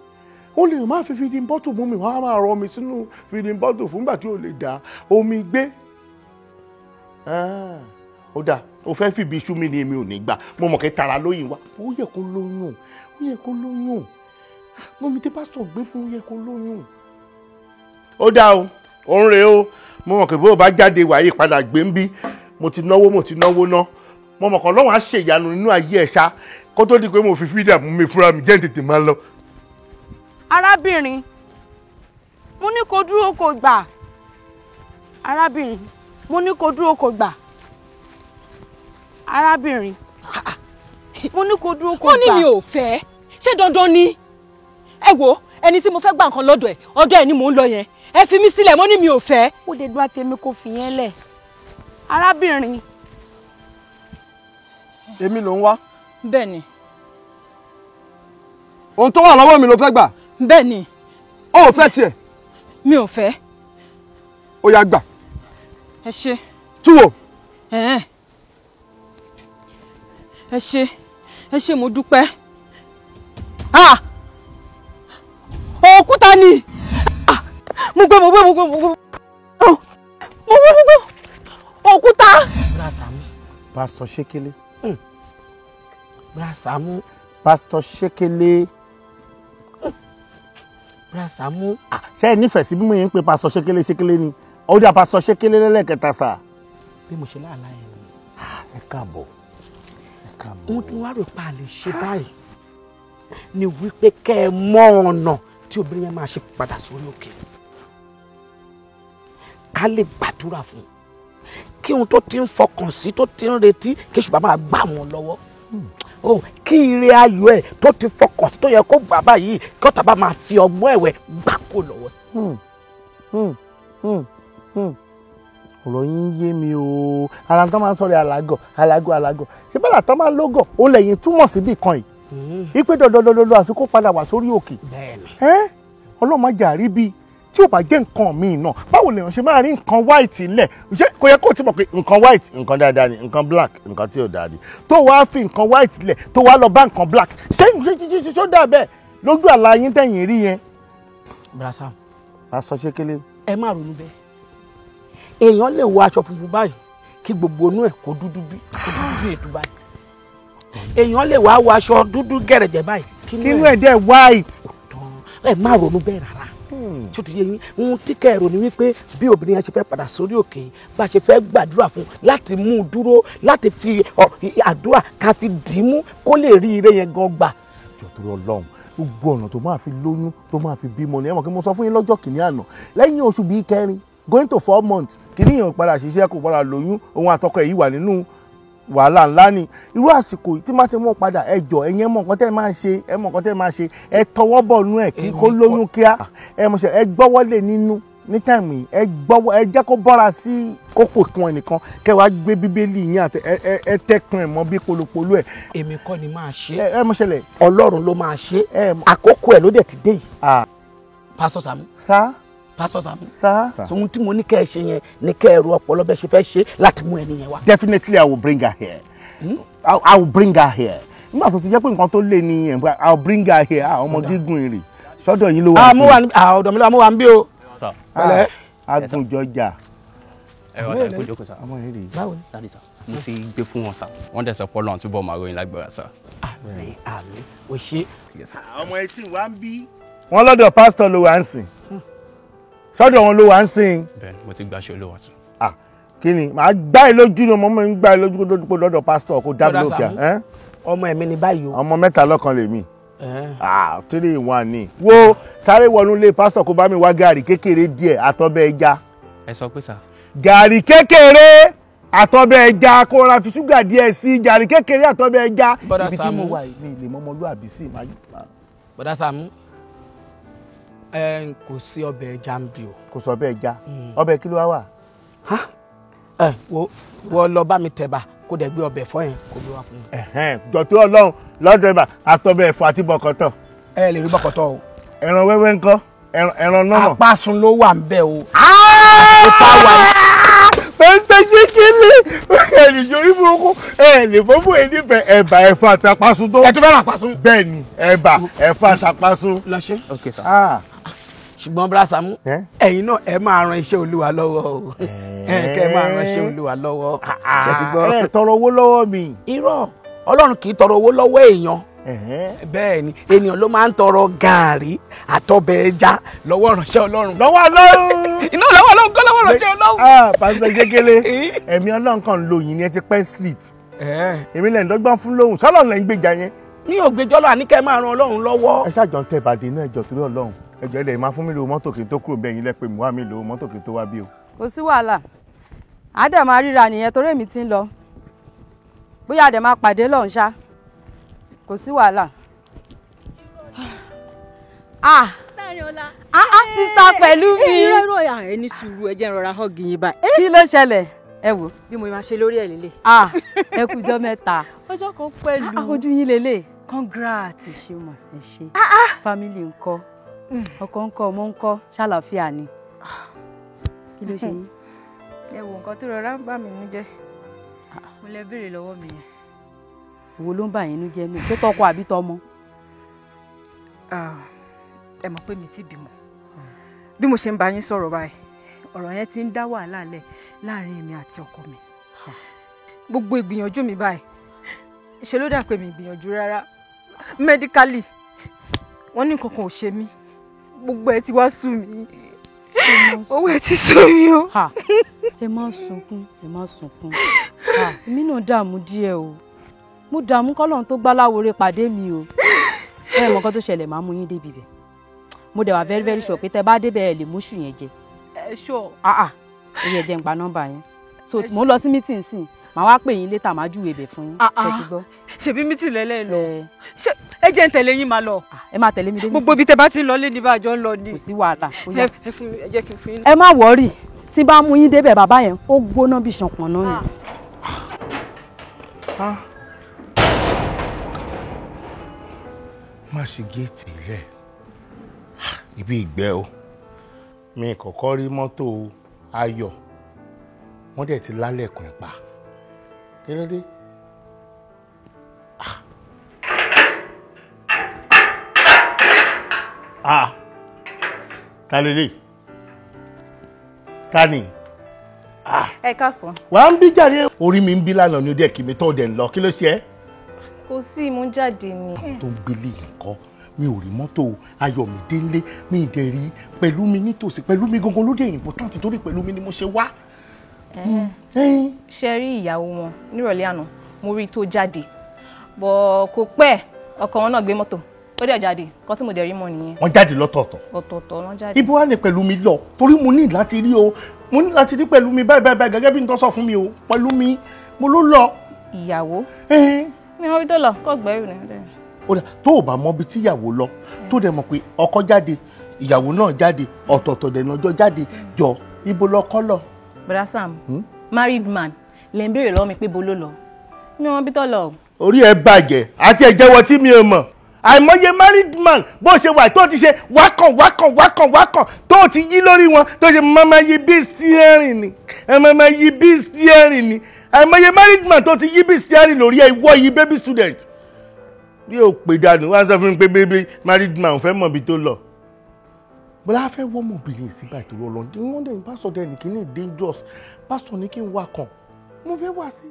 ó lè máa fi fìdí bọ́tù mú mi, wọ́n á máa rọ omi sínú fìdí bọ́tù fúngbà tí ò lè dá omi gbé. Ó dáa, o fẹ́ fìbí iṣu mi ni èmi ò ní gbà, mo mọ̀ kí tara lóyún wa, ó yẹ kó lóyún, ó yẹ kó lóyún, mọ́mi tí pásítọ̀ gbé fún ó yẹ kó lóyún. Ó dáa o, òun rèé o, mo mọ̀ pé bó o bá jáde wàyí padà gbé ń bí, mo ti náwó, mo ti náwó ná, mo mọ̀ kàn lọ́wọ́ á ṣèyanu nínú ayé ẹ̀ ṣá, kó tó di pé mo fi fídà mú mi fúnra mi jẹ́ ń tètè máa lọ. Arábìnrin, mo ní kó dúró kó gbà. Arábìnrin, mo ní kó dúró kó gbà. Arábìnrin, mo ní kó dúró kó gbà. Wọ́n ní mi ò fẹ́, ṣé dandan ni? Ẹ wo ẹni tí mo fẹ́ gba nǹkan lọ́dọ̀ ẹ̀, ọ̀dọ̀ ẹ̀ ni mò ń lọ yẹn. Ẹ fi mí sílẹ̀, mo ní mi ò fẹ́. Ó lè gba tèmi kó fi yẹn lẹ̀. Arábìnrin. Èmi ló ń wá. Bẹ́ẹ̀ ni. Ohun tó wà lọ́wọ́ mi ló fẹ́ gbà. Bẹ́ẹ̀ ni. O ò fẹ́ tiẹ̀. Mi ò fẹ́. Ó yá gbà. Ẹ ṣé. Túwò. Ẹ ṣé, ẹ ṣé, mo dúpẹ́. Ah! Òkúta ni. Mo gbé, mo gbé, mo gbé, mo gbé, mo gbé, mo gbé, òkúta. Brother Saamu. Pásítọ̀ Ṣékélé. Brother Saamu. Pásítọ̀ Ṣékélé. Brother Saamu. Ṣé ẹ nífẹ̀ẹ́ sí bí mo yẹn ń pe Pásítọ̀ Ṣékélé Ṣékélé ni? Ó dá Pásítọ̀ Ṣékélé lẹ́lẹ́kẹta sà. Bí mo ṣe láàlá yẹn ni. Ẹ káàbọ̀. Ẹ káàbọ̀. Ohun tí wàá rò pa lè ṣe báyìí ni wípé kẹ́ ẹ mọ ọ̀nà tí obìnrin yẹn máa ṣe padà sórí òkè. Ká lè gbàdúrà fún un. Kí ohun tó ti ń fọkàn sí, tó ti ń retí, kí èṣù bá máa gbà wọ́n lọ́wọ́. Kí ire ayọ̀ ẹ̀ tó ti fọkàn sí tó yẹ kó gbà báyìí, kí ọ̀tá bá máa fi ọgbọ́n ẹ̀wẹ̀ gbà kó lọ́wọ́. Ọ̀rọ̀ yín yé mi o. Ara tó máa ń sọ̀rọ̀ alágọ̀ alágọ̀ alágọ̀, ṣé bẹ́ẹ̀ làtọ́ máa ń lógọ̀ ó lẹ́yìn túmọ̀ sí bí kan yìí ipe dandandandan àfi kó padà wá sórí òkè. Ọlọ́run má jà rí bíi tí ò bá jẹ́ nǹkan míì náà, báwo lèèyàn ṣe máa rí nǹkan white ńlẹ̀? Ṣé kò yẹ kó ti mọ̀ pé nǹkan white nǹkan dáadáa ni, nǹkan black nǹkan tí ò dáa ni, tó wàá fi nǹkan white lẹ̀ tó wàá lọ bá nǹkan black, ṣé ṣé ṣó dà bẹ́ẹ̀ lójú àlá yín tẹ̀yìn rí yẹn? Brother Saamu. Pásítọ̀ Ṣékélé. Ẹ má ronú bẹ́ẹ̀. Èèyàn lè wọ aṣọ funfun báyìí Kí gbogbo inú ẹ̀ kó dúdú bí èdú báyìí. Èèyàn lè wá wọ aṣọ dúdú gẹ̀rẹ̀jẹ̀ báyìí. Kínú ẹ̀ dẹ̀ white. Ẹ má ronú bẹ́ẹ̀ rárá. Tó ti yé yín, ohun tí kẹ́ẹ̀rọ ni wípé bí obìnrin yẹn ṣe fẹ́ padà sórí òkè yìí, bá a ṣe fẹ́ gbàdúrà fún láti mú un dúró, láti fi àdúrà ká fi dì í mú kó lè rí ire yẹn gan gbà. Jọ̀ọ́ torí Ọlọ́run, gbogbo ọ̀nà tó máa fi lóyún tó máa fi bímọ ni ẹ mọ̀ kí mo sọ fún yín lọ́jọ́ kìíní àná, lẹ́yìn oṣù bíi kẹrin going to 4 months kìíní yẹn padà ṣiṣẹ́, kò padà lóyún, òun àtọkọ èyí wà nínú wàhálà ńlá ni. Irú àsìkò tí má ti mú padà, ẹ jọ ẹ̀yin ẹ mọ̀ nǹkan tẹ́ ẹ máa ṣe, ẹ mọ̀ nǹkan tẹ́ ẹ máa ṣe, ẹ tọwọ́ bọ̀ nú ẹ̀ kí kó lóyún kíá, ẹ mọ̀ ṣe ẹ gbọ́wọ́ lé nínú ní táìmù yìí, ẹ gbọ́wọ́, ẹ jẹ́ kó bọ́ra sí kókò kan ẹnìkan, kẹ́ wàá gbé bíbélì yín àti ẹ tẹ́kun ẹ̀ mọ́ bí polopolo ẹ̀. Èmi kọ́ ni máa ṣe. Ẹ mọ̀ ṣẹlẹ̀. Ọlọ́run ló máa ṣe. Àkókò ẹ̀ ló dẹ̀ ti dé yìí. Pásítọ̀ Sàámú. Sá. Pásítọ̀ Sàámú. Sá. Ohun tí mo ní kẹ́ ẹ ṣe yẹn ni kẹ́ ẹ ro ọpọlọ bẹ́ẹ̀ ṣe fẹ́ ṣe láti mú ẹni yẹn wá. Definitely I will bring her here. I will bring her here. Nígbà tó ti jẹ́ pé nǹkan tó lé ní ẹ̀, I will bring her here. Ọmọ gígùn èrè sọ́dọ̀ yín ló wà sí. Ọ̀dọ̀ mi ló wà ń bí o. Pẹ̀lẹ́ agunjọjà. Ẹ wá sá, kó jókòó sá. Ọmọ yẹn rèé. Báwo ni? Daddy sá, mo ti gbé fún wọn sá. Wọ́n dẹ̀ sọ pé Ọlọ́run túbọ̀ máa ròyìn lágbára sá. Àmín àmín, o ṣe. Ọmọ etí wa ń bí. Wọ́n lọ́dọ̀ pásítọ̀ ló wà ń sìn. Sọ́dọ̀ wọn ló wà ń sìn. Bẹ́ẹ̀ni, mo ti gbaṣẹ́ Olúwa sùn. Kí ni màá gbá ẹ lójú ni ọmọ mi ń gbá ẹ lójú kó dódúpọ̀ lọ́dọ̀ pásítọ̀ kó dábìlì òkè. Ọmọ ẹ̀mí ni báyìí o. Ọmọ mẹ́ta lọ́kan lèmi. 3 in 1 ni. Wo sáré wọnú ilé pásítọ̀ kó bá mi wá gàrí kékeré díẹ̀ àtọbẹ̀ ẹja. Ẹ sọ pé sà. Gàrí kékeré àtọbẹ̀ ẹja, kó ra fi ṣúgà díẹ̀ sí, gàrí kékeré àtọbẹ̀ ẹja. Ibi tí mo wà yìí lè mọ ọmọlúàbí sí. Bọ́dà Sàámú, kò sí ọbẹ̀ ẹja ń bí o. Kò sọ ọbẹ̀ ẹja. Ọbẹ̀ kí ló wá wà? Wo wọ́n lọ bá mi tẹ̀bà kó dẹ̀ gbé ọbẹ̀ ẹ̀fọ́ yẹn kó gbé wá fún mi. Jọ̀tún Ọlọ́run lọ́dọ̀ ẹ̀bà àtọbẹ̀ ẹ̀fọ́ àti bọ̀kọ̀tọ̀. Ẹ lè rí bọ̀kọ̀tọ̀ o. Ẹran wẹ́wẹ́ ńkọ́? Ẹran nọ́mọ̀. Apásun ló wà ń bẹ̀ o. Pẹ́ńtẹ́ ṣe kíni ẹnì yorí burúkú ẹ lè fọ́fún ẹ nífẹ̀ẹ́ ẹ̀bà ẹ̀fọ́ àtàpásun tó. Ẹ tún fẹ́ràn àpásun. Bẹ́ẹ̀ ni ẹ̀bà ẹ̀fọ́ àtàpásun. Lọ ṣe. Ok sir. Ṣùgbọ́n Bọ́dà Sàámú, ẹ̀yin náà ẹ máa ran iṣẹ́ Olúwa lọ́wọ́ o. Kẹ́ ẹ máa ran iṣẹ́ Olúwa lọ́wọ́. Ẹ tọrọ owó lọ́wọ́ mi. Irọ́, Ọlọ́run kì í tọrọ owó lọ́wọ́ èèyàn. Bẹ́ẹ̀ ni, ènìyàn ló máa ń tọrọ gàárì àtọbẹ̀ ẹja lọ́wọ́ ìránṣẹ́ Ọlọ́run. Lọ́wọ́ Ọlọ́run. Iná lọ́wọ́ Ọlọ́run kọ́ lọ́wọ́ ìránṣẹ́ Ọlọ́run. Pásítọ̀ Jégélé, ẹ̀mí Ọlọ́run kan ló yìn ní ẹ ti pẹ́ street. Èmi lẹ̀ ń dọ́gbọ́n fún lóhùn, sọ́lọ́ lẹ̀ ń gbèjà yẹn. Mi ò gbèjọ́ lọ, àní kẹ́ máa ran Ọlọ́run lọ́wọ́. Ẹ ṣàjọ ń tẹ ìbàdí náà ẹjọ́ torí Ọlọ́run. Ẹjọ́ ilẹ̀ máa fún mi lówó mọ́tò kí n tó kúrò bẹ́ẹ̀ yín lẹ́pẹ́ mi wá mi lówó mọ́tò kí n tó wá bí o. Kò sí wàhálà, àdè máa ríra nìyẹn torí èmi ti ń lọ, bóyá àdè máa pàdé lọ́hùn ṣá, kò sí wàhálà. Sísá pẹ̀lú mi. Irọ́ irọ́ ẹ ní sùúrù, ẹ jẹ́ n rọra hug yín báyìí. Kí ló ṣẹlẹ̀? Ẹ wò. Bí mo máa ṣe lórí ẹ̀ lélẹ̀. Ẹ kújọ́ mẹ́ta. Ọjọ́ kan pẹ̀lú. Ojú yín lélẹ̀. Congrats. Ẹ ṣé mà, ẹ ṣé. Family ńkọ́? Ọkọ ńkọ́, ọmọ ńkọ́, ṣàlàáfíà ni? Kí ló ṣe yín? Ẹ wo nǹkan tó rọra ń bà mí nú jẹ́. Mo lè béèrè lọ́wọ́ mi yẹn. Wo ló ń bà yín nú jẹ́ nù? Ṣé tọkọ àbí tọmọ? Ẹ mọ̀ pé mi ti bímọ. Bí mo ṣe ń bá yín sọ̀rọ̀ báyìí, ọ̀rọ̀ yẹn ti ń dá wàhálà lẹ̀ láàrin èmi àti ọkọ mi. Gbogbo ìgbìyànjú mi báyìí, ṣe ló dà pé mi ìgbìyànjú rárá. Medically, wọ́n ní nǹkan kan ò ṣe mí. Gbogbo ẹ ti wá sú mi. Owó ẹ ti sú mi o. Ẹ má sunkún, ẹ má sunkún. Èmi náà dààmú díẹ̀ o. Mo dààmú kọ́lọ́run tó gbáláwore pàdé mi o. Ẹ mọ nǹkan tó ṣẹlẹ̀, máa mú yín débi bẹ̀. Mo dẹ̀ wà very very sure pé tẹ bá débẹ̀ ẹ lè mú ṣù yẹn jẹ. Ẹ ṣọ. Ó yẹ jẹ́ n gba nọ́mbà yẹn. So mo ń lọ sí meeting sìn, màá wá pè yín later, màá júwèé bẹ̀ fún yín. Ṣé ti gbọ́? Ṣebí meeting lẹ́lẹ́ lọ. Ṣé ẹ jẹ́ n tẹ̀lé yín máa lọ? Ẹ máa tẹ̀lé mi dé. Gbogbo ibi tẹ bá ti ń lọ lé ní bá àjọ ń lọ ni. Kò sí wàhálà. Ẹ fún mi, ẹ jẹ́ kí n fún yín. Ẹ má wọ́rì, tí bá mú yín débẹ̀ bàbá yẹn, ó gbóná bí ṣànpọ̀n náà ni. Má ṣe géètì rẹ̀ ibi ìgbẹ́ o. Mi kọ́kọ́ rí mọ́tò Ayọ̀, wọ́n dẹ̀ ti lálẹ̀kùn ẹ̀ pa. Kí ló dé? Ta lélẹ̀? Ta ni? Ẹ káàsán. Wà á ń bí jàre. Orí mi ń bí lánàá ni ó dẹ̀ kí mi tó dẹ̀ ń lọ. Kí ló ṣe ẹ́? Kò sí, mo ń jáde ni. Tó ń gbélé nǹkan, mi ò rí mọ́tò Ayọ̀mídé ńlé, mi ì dẹ̀ rí pẹ̀lú mi nítòsí, pẹ̀lú mi gangan ló dé important torí pẹ̀lú mi ni mo ṣe wá. Ṣe rí ìyàwó wọn nírọ̀lẹ́ àná, mo rí i tó jáde. Bọ̀ kò pẹ́, ọkọ wọn náà gbé mọ́tò, ó dẹ̀ jáde, kọ́ tí mo dẹ̀ rí mọ́ nìyẹn. Wọ́n jáde lọ́tọ̀ọ̀tọ̀. Ọ̀tọ̀ọ̀tọ̀ ló ń jáde. Ibo wà ní pẹ̀lú mi lọ torí mo ní láti rí o, mo ní láti rí pẹ̀lú mi báyìí báyìí gẹ́gẹ́ bí n tó sọ fún mi o, pẹ̀lú mi mo ló lọ. Ìyàwó? Mi ò rí tó lọ, kọ́ gbẹ́rù ni. Ó dà, tó o bá mọ ibi tí ìyàwó lọ, tó dẹ̀ mọ̀ pé ọkọ jáde, ìyàwó náà jáde, ọ̀tọ̀ọ̀tọ̀ dẹ̀ lọ́jọ́ jáde, jọ ibo lọkọ lọ. Brother Sam, married man, lè ń béèrè lọ́wọ́ mi pé bo ló lọ. Mi ò mọ ibi tó lọ. Orí ẹ bàjẹ́ àti ẹ̀jẹ̀wọ̀ tí mi ò mọ̀. Àìmọye married man bó ṣe wà tó ti ṣe wákàn wákàn wákàn wákàn tó ti yí lórí wọn tó ṣe mama yí bí steering ni, mama yí bí steering ni. Àìmọye married man tó ti yí bí steering lórí ẹ, ìwọ yí baby student. Bí o pè dànù wá sọ fún mi pé baby married man fẹ́ mọ̀ bí tó lọ. Bọ́lá fẹ́ wọ́n mọ̀bìnrin sí báyìí torí Ọlọ́run. Wọ́n dẹ̀ pásọ̀ dẹ̀ ní kíní dangerous. Pásọ̀ ní kí n wá kàn. Mo fẹ́ wá sí.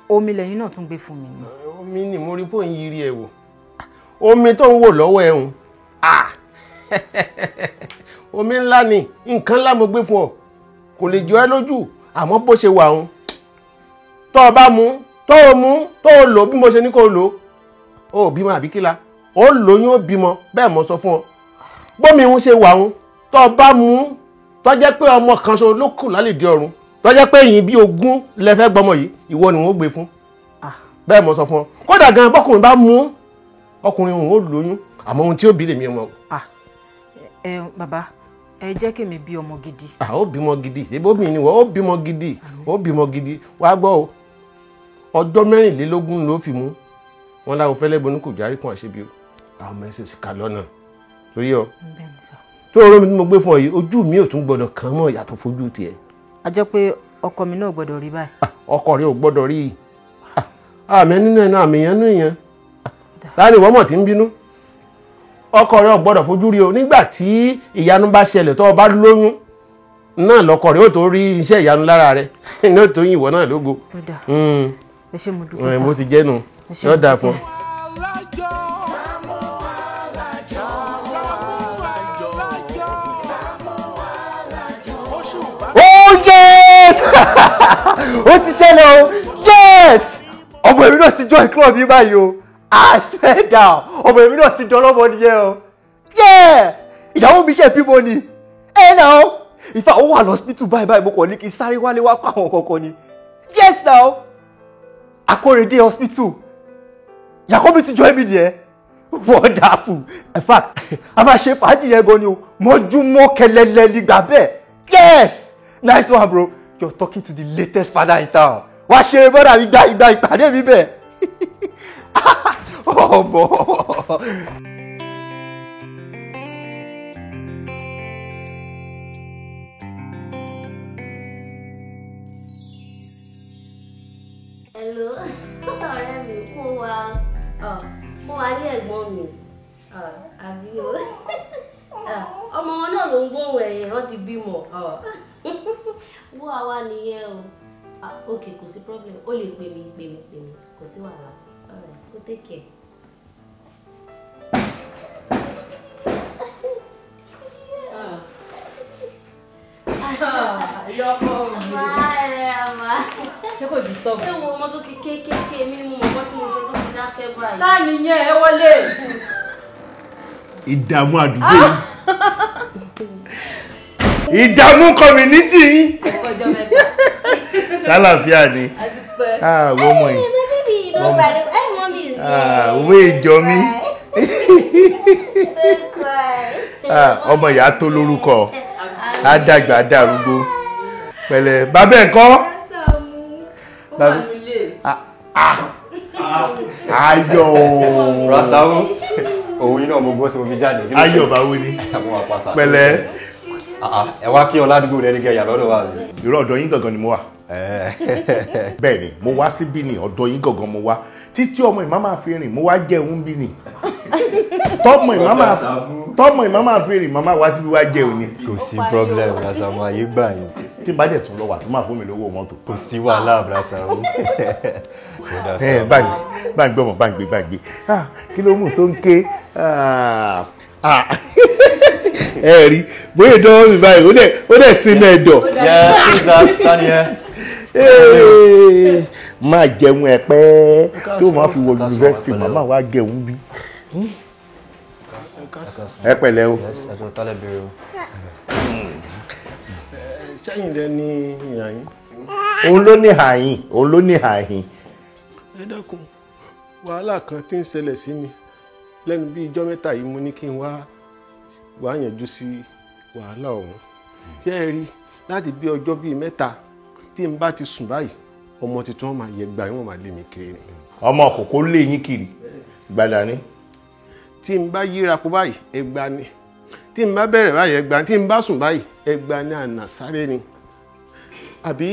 Omi lẹ́yìn náà tún gbé fún mi ni. Omi ni mo rí pò ń yiri ẹ̀ wò. Omi tó ń wò lọ́wọ́ ẹ̀ ń. Omi ńlá ni, nǹkan ńlá mo gbé fún ọ. Kò lè jọ ẹ́ lójú, àmọ́ bó ṣe wà ń. Tó o bá mu, tó o mú, tó o lò bí mo ṣe ní kó o lò. O ò bímọ àbí kíla. O lóyún ó bímọ, bẹ́ẹ̀ mo sọ fún ọ. Bómi ń ṣe wà ń, tó o bá mu, tó jẹ́ pé ọmọ kan ṣo ló kù lálẹ́ ọ̀run. Tó jẹ́ pé yìí bí 20 lẹ fẹ́ gbọmọ yìí, ìwọ ni wọ́n gbé fún. Bẹ́ẹ̀ mo sọ fún ọ. Kódà gan bọ́kùnrin bá mú, ọkùnrin òun ó lóyún, àmọ́ ohun tí ó bí lèmi ọmọ. Ẹ bàbá, ẹ jẹ́ kí mi bí ọmọ gidi. Ó bímọ gidi, ebóbìnrin ni wọ́n, ó bímọ gidi, ó bímọ gidi. Wàá gbọ́ o, ọjọ́ 24 ló fi mú. Wọ́n láwo fẹ́lẹ́ bonú kò járí kan àṣebi o. Àwọn ọmọ ẹsẹ̀ sì kà lọ́nà. Torí ọ, tó o rómi tí mo gbé fún ọ yìí, ojú mi ò tún gbọdọ̀ kàn mọ́ yàtọ̀ fojú tiẹ̀. A jẹ́ pé ọkọ mi náà gbọ́dọ̀ rí báyìí. Ọkọ rẹ ò gbọ́dọ̀ rí i. Àmì nínú ẹnu àmì yẹn nínú ìyẹn. Láàrin ìwọ mọ̀ tí ń bínú. Ọkọ rẹ ò gbọ́dọ̀ fojú rí o. Nígbà tí ìyanu bá ṣẹlẹ̀ tó o bá lóyún náà lọkọ rẹ ó tó rí iṣẹ́ ìyanu lára rẹ. Ní ó tó yin ìwọ náà lógo. Ẹ ṣé mo dúpẹ́ sá. Mo ti jẹ́ nu. Yóò dáa fún ọ. Yes! Ó ti ṣẹlẹ̀ o! Yes! Ọmọ èmi náà ti join club yìí báyìí o. I swear down. Ọmọ èmi náà ti dọlọ́mọ nìyẹn o. Yeah! Ìyàwó mi ṣe bímọ ni. Ẹ náà o. Ìfà ó wà lọ́sibítù báyìí báyìí, mo kàn ní kí n sáré wálé wá kó àwọn kankan ni. Yes now! Akóredé hospital. Ìyàwó mi ti join mi nìyẹn. Wonderful. In fact, a máa ṣe fàájì yẹn gan ni o. Mọ́júmọ́ kẹlẹ́lẹ́ nígbà bẹ́ẹ̀. Yes! Nice one, bro. You're talking to the latest father in town. Wá ṣe brother mi gba ìgbà ìpàdé mi bẹ́ẹ̀. Ọmọ. Hello, ọ̀rẹ́ mi, mo wà ní ẹ̀gbọ́n mi, àbí o. Ọmọ wọn náà ló ń gbóhùn ẹ̀yẹ, wọ́n ti bímọ. Wó àwa nìyẹn o. Ok, kò sí problem, ó lè pè mí, pè mí, pè mí, kò sí wàhálà. Alright, go take care. Yọkọ mi. Ṣé kò disturb? Ẹ wo ọmọ tó ti kéékèèké mi ni mo mọ̀ bọ́ tí mo ṣe tó ti dákẹ́ báyìí. Tá nìyẹn, ẹ wọlé. Ìdààmú àdúgbò yìí. Ìdààmú community yìí. Sálàáfíà ni. Wọ́n mọ̀ yìí. Òwe ìjọ mi. Ọmọ ìyá tó lórúkọ. Á dàgbà á dàrúgbó. Pẹ̀lẹ́ bàbá ẹ̀ kọ́. Ayọ̀. Rasamu, òun yìí náà mo gbọ́ tí mo fi jáde. Ayọ̀ báwo ni? Pẹ̀lẹ́. Ẹ wá kí ọládùúgbò rẹ ní kẹyà lọ́dọ̀ wa. Irọ́ ọ̀dọ̀ yín gangan ni mo wà. Bẹ́ẹ̀ ni, mo wá síbí ni ọ̀dọ̀ yín gangan mo wá. Títí ọmọ ìmá máa fi rìn, mo wá jẹun bí ni. Tọ́mọ ìmá máa fèrè màmá wá síbi wá jẹ òní. Kò sí problem, Bra Sàámú, ayé gbà yín. Tí n bá dẹ̀ tún lọ wà tó máa fún mi lówó mọ́tò. Kò sí wàhálà, Bra Sàámú. Ẹ báyìí báyìí gbọ́mọ̀ báyìí gbé báyìí gbé. Kí ló mú tó ń ké? Ẹ rí bóyá ìdánwò mi báyìí ó dẹ̀ sinmi ẹ̀dọ̀. Yeah, who's that? Stand here. Máa jẹun ẹ pẹ́ tó máa fi wọ yunifásitì màmá wa jẹun bí. Ẹ pẹ̀lẹ́ o. Sẹ́yìn lẹ ní ìhà yín. Òun ló ní àyìn, òun ló ní àyìn. Ẹ dákun, wàhálà kan tí ń ṣẹlẹ̀ sí mi lẹ́nu bí ijọ́ mẹ́ta yìí, mo ní kí n wá yanjú sí wàhálà ọ̀hún. Ṣé ẹ rí, láti bí ọjọ́ bíi mẹ́ta tí n bá ti sùn báyìí, ọmọ tuntun máa yẹ gbà wọ́n máa lé mi kiri. Ọmọ kòkó lé yín kiri gbàdá ni. Tí n bá yíra kó báyìí, ẹgba ni. Tí n bá bẹ̀rẹ̀ báyìí, ẹgba ni. Tí n bá sùn báyìí, ẹgba ni, àná sáré ni. Àbí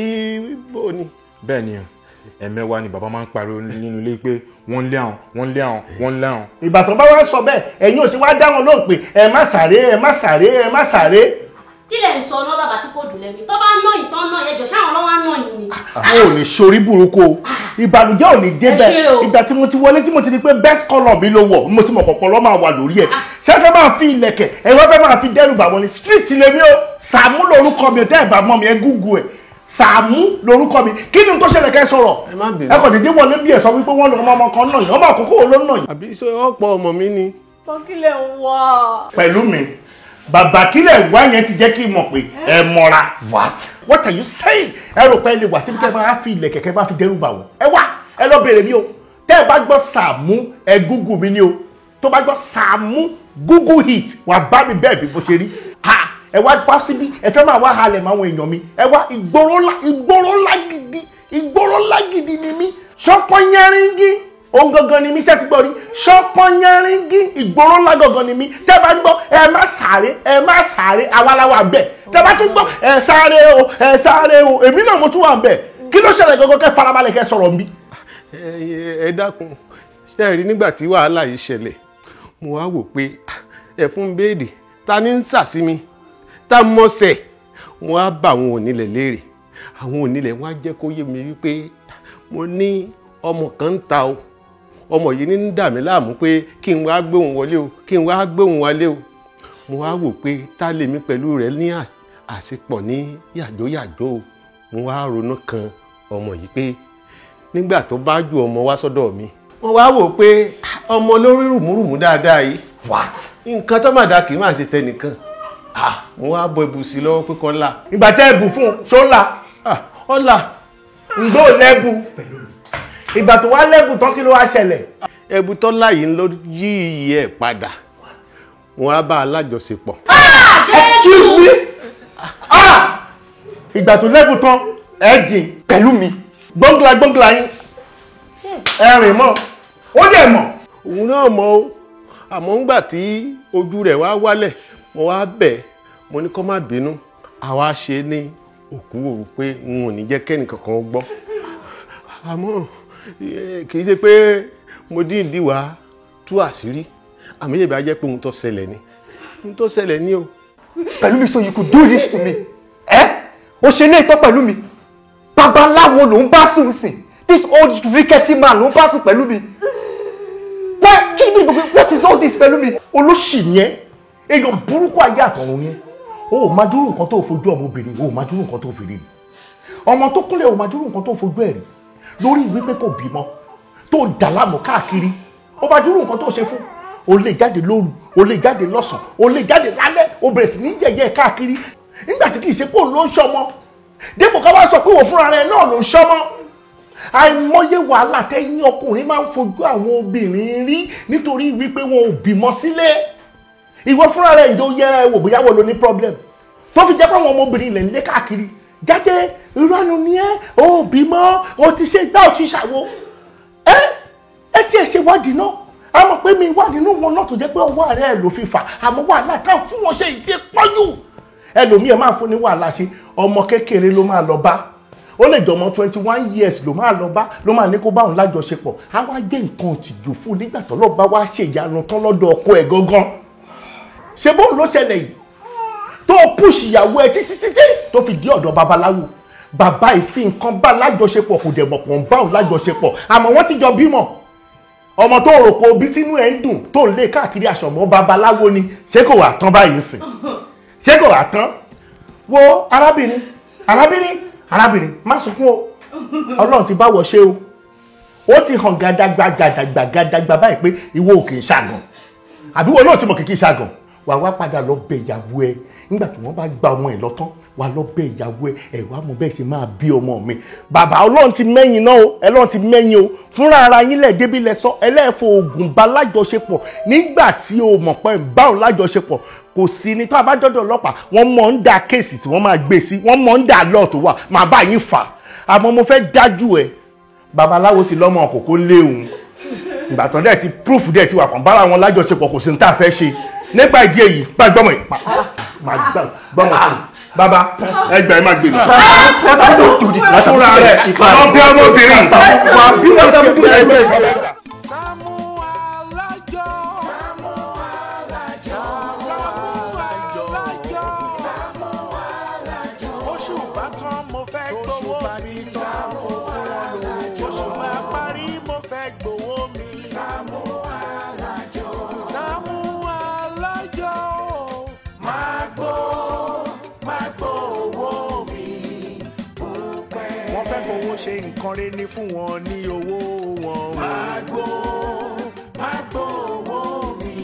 bó ni. Bẹ́ẹ̀ ni, ẹ̀mẹ́wàá ni bàbá máa ń pariwo nínú ilé pé wọ́n lé àwọn, wọ́n lé àwọn, wọ́n lé àwọn. Ìbátan bá wá sọ bẹ́ẹ̀, ẹ̀yin ò ṣe wá dá wọn lóhùn pé ẹ má sáré, ẹ má sáré, ẹ má sáré. Kí lẹ̀ ń sọ ọ́ bàbá tí kò dùn lẹ́nu tó bá ná ìtàn náà ẹjọ́ ṣáwọn lọ́wọ́ á ná yìí ni. O ò ní ṣorí burúkú o, ìbànújẹ́ ò ní débẹ̀. Ìgbà tí mo ti wọlé tí mo ti di pé best colour mi ló wọ̀, mo ti mọ̀ kọ̀ọ̀kan lọ́ máa wà lórí ẹ̀. Ṣé fẹ́ máa fi ilẹ̀kẹ̀ ẹ wọ́n fẹ́ máa fi dẹ́rù bà wọ́n ní street lèmi o. Sàámú lorúkọ mi, tẹ́ ẹ̀ bá mọ̀ mi ẹ gúgú ẹ̀. Sàámú lorúkọ mi. Kí ni tó ṣẹlẹ̀ kẹ́ sọ̀rọ̀? Ẹ kàn dédé wọlé bí ẹ sọ wípé wọ́n lọ ọmọ kan náà yìí, ọmọ àkókò wo ló ń nà yìí. Àbí ṣé ọ̀pọ̀ ọmọ mi ni. Tọ́kílẹ̀ ń wá. Pẹ̀lú mi, bàbá kílẹ̀ wá yẹn ti jẹ́ kí n mọ̀ pé ẹ mọ̀ra. What? What are you saying? Ẹ rò pé ẹ lè wá síbi kẹ́ máa fi ilẹ̀ kẹ̀kẹ́ máa fi dẹ́rù bà wọ́n. Ẹ wá, ẹ lọ bèrè mi o. Tẹ́ ẹ bá gbọ́ Sàámú, ẹ Google mi ni o. Tó bá gbọ́ Sàámú, Google hit, wà bá mi bẹ́ẹ̀ bí mo ṣe rí. Ha! Ẹ wá wá síbí, ẹ fẹ́ máa wá halẹ̀ mọ́ àwọn èèyàn mi. Ẹ wá ìgboro ńlá gidi, ìgboro ńlá gidi ni mí. Ṣọpọ́nyẹ́ríngí òun gangan ni mí, ṣé ti gbọ́ rí? Ṣọpọ́nyẹ́ríngí ìgboro ńlá gangan ni mí. Tẹ́ bá gbọ́ ẹ má sáré, ẹ má sáré, àwa la wà ń bẹ̀. Tẹ́ bá tún gbọ́ ẹ sáré o, ẹ sáré o, èmi náà mo tún wà ń bẹ̀. Kí ló ṣẹlẹ̀ gangan kẹ́ farabalẹ̀ kẹ́ sọ̀rọ̀ mi. Ẹ dákun, ṣé ẹ rí nígbà tí wàhálà yìí ṣẹlẹ̀, mo wá wò pé ẹ̀fún béèdì ta ni ń sà sí mi, tá mọ̀ọ́sẹ̀. Mo wá bá àwọn onílẹ̀ léèrè, àwọn onílẹ̀ wá jẹ́ kó yé mi wípé mo ní ọmọ kan ń ta o, ọmọ yìí ní ń dà mí láàmú pé kí n wá gbé òun wọlé o, kí n wá gbé òun wọlé o. Mo wá wò pé tá lèmi pẹ̀lú rẹ̀ ní àṣepọ̀ ní yàjóyàjó o. Mo wá ronú kan ọmọ yìí pé nígbà tó bá ju ọmọ wá sọ́dọ̀ mi, wọ́n wá wò pé ọmọ lórí rùmúrùmú dáadáa yìí. What? Nǹkan tó mà dáa kì í máa ṣe tẹnìkan. Mo wá bọ ibùsí lọ́wọ́ pé kọ́ la. Ìgbà tẹ́ ẹ̀bù fún un ṣó la? Ọ̀la. Ǹgbó lẹ́bù. Ìgbà tó wá lẹ́bù tán kí ló wá ṣẹlẹ̀? Ẹ̀bù tọ́lá yìí ló yí iyì ẹ̀ padà. Wọ́n á bá alájọṣepọ̀. Excuse me. Ìgbà tó lẹ́bù tán ẹ̀ jìn. Pẹ̀lú mi. Gbọ́ngbla gbọ́ngbla yín. Ẹ rìn mọ́. Ó dẹ̀ mọ̀. Òun náà mọ̀ o. Àmọ́ ńgbà tí ojú rẹ̀ wá wálẹ̀, mo wá bẹ̀, mo ní kó má bínú. Àwa ṣe ní òkú òru pé n ò ní jẹ́ kẹ́nìkankan gbọ́. Àmọ́ kì í ṣe pé mo dín ìdí wá tú àṣírí, àmì ìyẹ̀bí á jẹ́ pé ohun tó ṣẹlẹ̀ ni, ohun tó ṣẹlẹ̀ ni o. Pẹ̀lú mi, so you could do this to me? Ẹ́ o ṣe ní ìtọ́ pẹ̀lú mi. Babaláwo ló ń bá sùn sìn. This old rickety man ló ń bá sùn pẹ̀lú mi. Why? Kí ni gbogbo what is all this pẹ̀lú mi? Olóṣì yẹn, èèyàn burúkú ayé àtọ̀run yẹn. O ò máa dúró nǹkan tó fojú ọmọbìnrin, o ò máa dúró nǹkan tó fi rí ni. Ọmọ tó kúnlẹ̀, o máa dúró nǹkan tó fojú ẹ̀ rí. Lórí wípé kò bímọ, tó dà láàmú káàkiri, o máa dúró nǹkan tó ṣe fún. O lè jáde lóru, o lè jáde lọ́sàn-án, o lè jáde lálẹ́, o bẹ̀rẹ̀ sí ní yẹ̀yẹ́ káàkiri. Nígbà tí kì í ṣe pé òun ló ń ṣọmọ. Dépò ká wá sọ pé òun fúnra rẹ̀ náà ló ń ṣọmọ. Àìmọye wàhálà tẹ́yìn ọkùnrin máa ń fojú àwọn obìnrin rí nítorí wípé wọn ò bímọ sílé. Ìwọ fúnra rẹ̀ ìjọ yẹra ẹ wò bóyá wọ́n ló ní problem tó fi jẹ́ pé àwọn ọmọbìnrin ilẹ̀ ń lé káàkiri. Jáde ìranu ni ẹ, ò bímọ, o ti ṣe gbá, o ti ṣàwo. Ẹ tiẹ̀ ṣe wádìí náà. A mọ̀ pé mi wà nínú wọn náà tó jẹ́ pé ọwọ́ rẹ̀ ló fi fà, àmọ́ wàhálà táwọn fún wọn ṣe ìtì pọ́jù. Ẹlòmíì ẹ máa fún ní wàhálà ṣe, ọmọ kékeré ló máa lọ bá. Ó lè jọmọ 21 years ló máa lọ bá, ló máa ní kó bá òun lájọṣepọ̀. Á wá jẹ́ nǹkan tìjú fún nígbà tó lọ́ọ́ bá wá ṣèyanu tán lọ́dọ̀ ọkọ ẹ̀ gangan. Ṣé bóun ló ṣẹlẹ̀ yìí tó push ìyàwó ẹ títí títí tó fi dé ọ̀dọ̀ babaláwo? Bàbá ìfi nǹkan bá lájọṣepọ̀, kò dẹ̀ mọ̀ pọ̀ ń bá òun lájọṣepọ̀, àmọ́ wọ́n ti jọ bímọ. Ọmọ tó rò pé obi tínú ẹ̀ ń dùn tó ń lé káàkiri àṣọmọ́ babaláwo ni. Ṣé kò wà tán báyìí ń sìn? Ṣé kò wà tán? Wo arábìnrin, arábìnrin, arábìnrin, má sunkún o. Ọlọ́run ti báwọ̀ ṣe o. Ó ti hàn gàdàgbà gàdàgbà gàdàgbà báyìí pé ìwọ ò kì í ṣàgàn, àbí wo náà ti mọ̀ kì í ṣàgàn. Wà wá padà lọ bẹ ìyàwó ẹ nígbà tí wọ́n bá gba ọmọ ẹ lọ́tán. Wà lọ bẹ ìyàwó ẹ, ẹ wá mọ bẹ́ẹ̀ ṣe máa bí ọmọ mi. Bàbá, Ọlọ́run ti mẹ́yìn náà o, Ọlọ́run ti mẹ́yìn o. Fúnra ara yín lẹ̀ débi lẹ sọ ẹlẹ́ẹ̀fọ́ oògùn bá lájọṣepọ̀ nígbà tí o mọ̀ pé bá òun lájọṣepọ̀. Kò sí ní tó a bá dọ́dọ̀ ọlọ́pàá, wọ́n mọ̀ ń da case tí wọ́n máa gbé sí, wọ́n mọ̀ ń da lọ́ọ̀ tó wà máa bá yín fà. Àmọ́ mo fẹ́ dájú ẹ, babaláwo ti lọ́mọ kòkó léwu. Ìgbà tán dẹ̀ ti proof dẹ̀ ti wà kàn bára wọn lájọṣepọ̀, kò sí ní tá a fẹ́ ṣe. Nípa ìdí èyí, bá gbọ́mọ̀ yìí, máa gbọ́mọ̀ sí bàbá ẹgbẹ́ ẹ má gbé mi. Fúnra rẹ̀ lọ bí ọmọbìnrin wà bí wọ́n ti ẹgbẹ́ ìgbẹ́. Sàámú Alájọ. Sàámú Alájọ. Sàámú Alájọ. Sàámú Alájọ. Oṣù bá tán, mo fẹ́ gbowó mi. Sàámú fún wọn lówó. Oṣù bá parí, mo fẹ́ gbowó mi. Sàámú Alájọ. Sàámú Alájọ. Máa gbó, máa gbó owó mi. Wọ́n fẹ́ fowó ṣe nǹkan rẹ̀ ní fún wọn ní owó wọn. Máa gbó, máa gbó owó mi.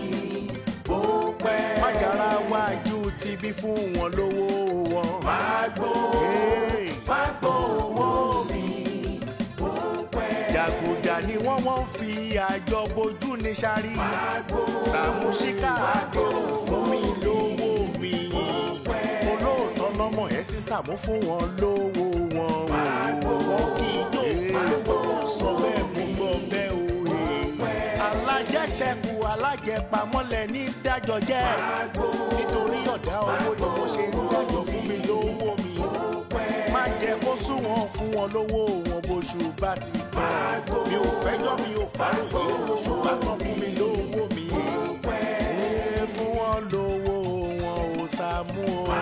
Bó pẹ́. Májàra wájú ti bí fún wọn lówó wọn. Máa gbó, máa gbó owó mi. Bó pẹ́. Jàgùjà ni wọ́n fi àjọ bojú ní sáré. Sàámú Ṣíkà àdé fún mi lówó mi. Olóòótọ́ lọ́mọ ẹ̀ sí Sàámú, fún wọn lówó wọn. Wọ́n kì í jó lówó sọ bẹ́ẹ̀, mo gbọ́ bẹ́ẹ̀ o. Alájẹṣẹ́kù alájẹpamọ́lẹ̀ ní dájọ́ jẹ́. Nítorí ọ̀dá owó ni mo ṣe ń dájọ́, fún mi lówó mi. Má jẹ́ kó sún wọn, fún wọn lówó wọn bóṣù bá ti tán. Mi ò fẹ́jọ́, mi ò fàròyé, bóṣù bá tán, fún mi lówó mi. Fún wọn lówó wọn ò Sàámú o.